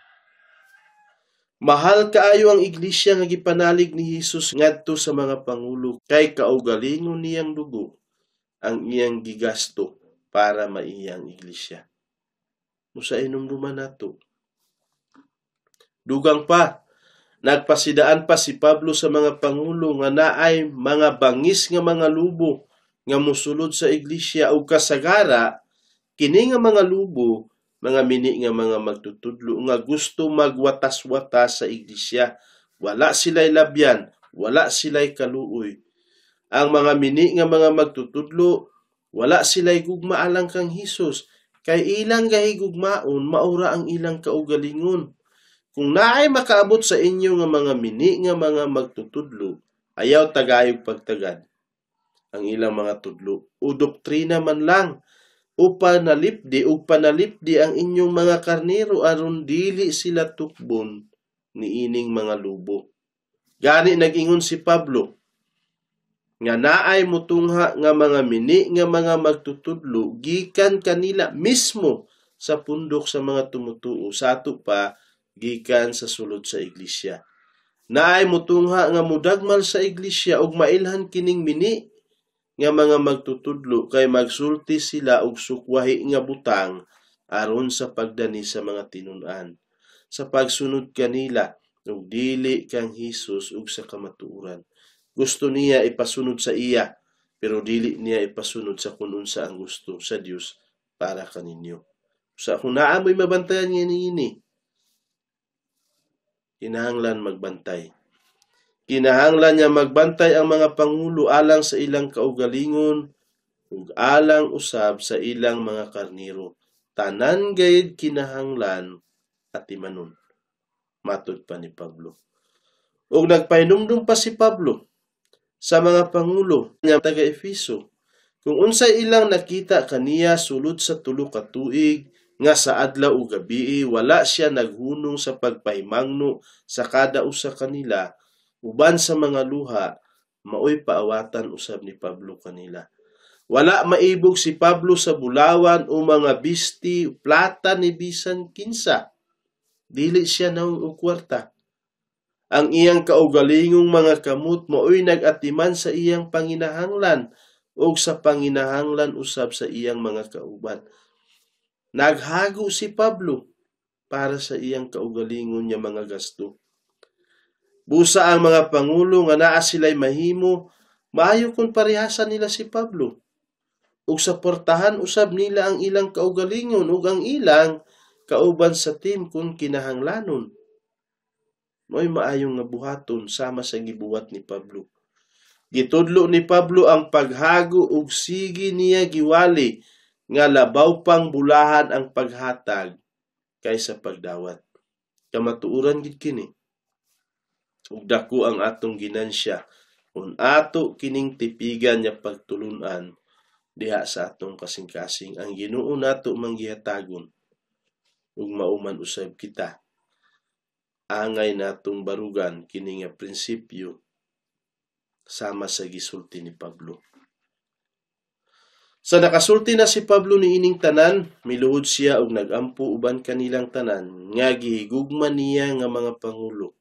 Mahal kaayo ang iglesia nga gipanalig ni Hesus ngadto sa mga pangulo kay kaugalingon niyang dugo ang iyang gigasto para maiyang iglesia. Musa inumduman nato. Dugang pa, nagpasidaan pa si Pablo sa mga pangulo nga naay mga bangis nga mga lubo nga mosulod sa iglesia ug kasagara kini nga mga lubo, mga mini nga mga magtutudlo nga gusto magwatas-watas sa iglesia. Wala sila'y labyan, wala sila'y kaluoy. Ang mga mini nga mga magtutudlo, wala sila'y gugma alang kang Hesus, kay ilang gahigugmaon maura ang ilang kaugalingon. Kung naay makaabot sa inyo nga mga mini nga mga magtutudlo, ayaw tagayog pagtagad ang ilang mga tudlo o doktrina man lang. O panalipdi ug panalipdi ang inyong mga karnero aron dili sila tukbon niining mga lobo. Gani nag-ingon si Pablo nga naay mutungha nga mga mini nga mga magtutudlo gikan kanila mismo sa pundok sa mga tumutuo sa ato pa gikan sa sulod sa iglesia. Naay mutungha nga mudagmal sa iglesia ug mailhan kining mini nga mga magtutudlo kay magsulti sila og sukwahi nga butang aron sa pagdani sa mga tinun-an sa pagsunod kanila ug dili kang Hesus ug sa kamatuoran. Gusto niya ipasunod sa iya, pero dili niya ipasunod sa kung unsa ang gusto sa Dios para kaninyo. Sa kung naa mo'y mabantayan nga niini, kinahanglan magbantay. Kinahanglan niya magbantay ang mga pangulo alang sa ilang kaugalingon ug alang usab sa ilang mga karniro. Tanan gayud kinahanglan atimanon. Matod pa ni Pablo. Ug nagpahinumdum pa si Pablo sa mga pangulo nga taga Efeso kung unsay ilang nakita kaniya sulod sa 3 ka tuig nga sa adlaw ug gabii wala siya naghunong sa pagpahimangno sa kada usa kanila uban sa mga luha, maoy paawatan usab ni Pablo kanila. Wala maibog si Pablo sa bulawan o mga bisti, plata ni bisan kinsa. Dili siya naong og kwarta. Ang iyang kaugalingong mga kamot maoy nag-atiman sa iyang panginahanglan o sa panginahanglan usab sa iyang mga kauban. Naghago si Pablo para sa iyang kaugalingon niya mga gasto. Busa ang mga pangulo nga naa sila'y mahimo, maayo kung parehasan nila si Pablo. Ug suportahan usab nila ang ilang kaugalingon ug ang ilang kauban sa team kung kinahanglanon. Mo'y maayong nga buhaton sama sa gibuhat ni Pablo. Gitudlo ni Pablo ang paghago ug sige niya giwali nga labaw pang bulahan ang paghatag kaysa pagdawat. Kamatuoran gid kini. Ug dako ang atong ginansya kung ato kining tipigan nga pagtulun-an diha sa atong kasing-kasing. Ang Ginoo nato manggihatagon ug mauman usab kita. Angay natong barugan kini nga prinsipyo sama sa gisulti ni Pablo. Sa nakasulti na si Pablo niining tanan, miluhod siya og nagampo uban kanilang tanan nga gihigugma niya nga mga pangulo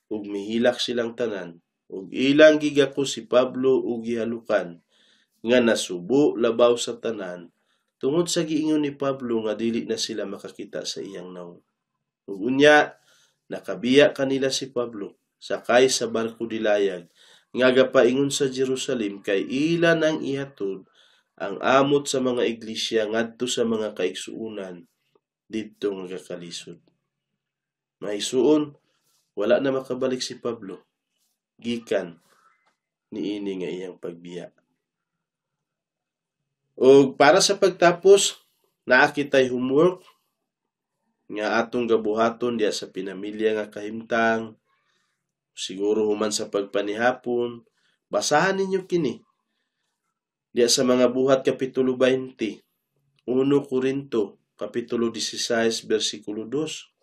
ug mihilak silang tanan ug ilang gigako si Pablo ug gihalukan nga nasubo labaw sa tanan tungod sa giingon ni Pablo nga dili na sila makakita sa iyang nawong. Ug unya nakabiya kanila si Pablo sakay sa barko dilayag nga gapaingon sa Jerusalem kay ila nang ihatod ang amot sa mga iglesia ngadto sa mga kaigsuonan didto nga kakalisod. Maigsuon, wala na makabalik si Pablo gikan niini nga iyang pagbiya. Og para sa pagtapos, naa kitay homework nga atong gabuhaton diya sa pinamilya nga kahimtang, siguro human sa pagpanihapon. Basahan ninyo kini diya sa mga Buhat Kapitulo 20, 1 Korinto Kapitulo 16, versikulo 2,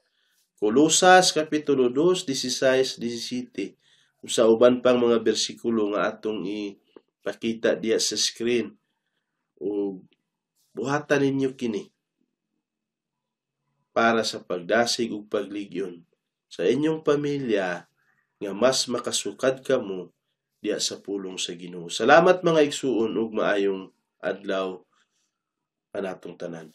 Kolosas Kapitulo 2, 16, 17, sa uban pang mga bersikulo nga atong ipakita diya sa screen. O buhatan ninyo kini para sa pagdasig ug pagligyon sa inyong pamilya nga mas makasukad kamo diya sa pulong sa Ginoo. Salamat mga igsuon ug maayong adlaw kanatong tanan.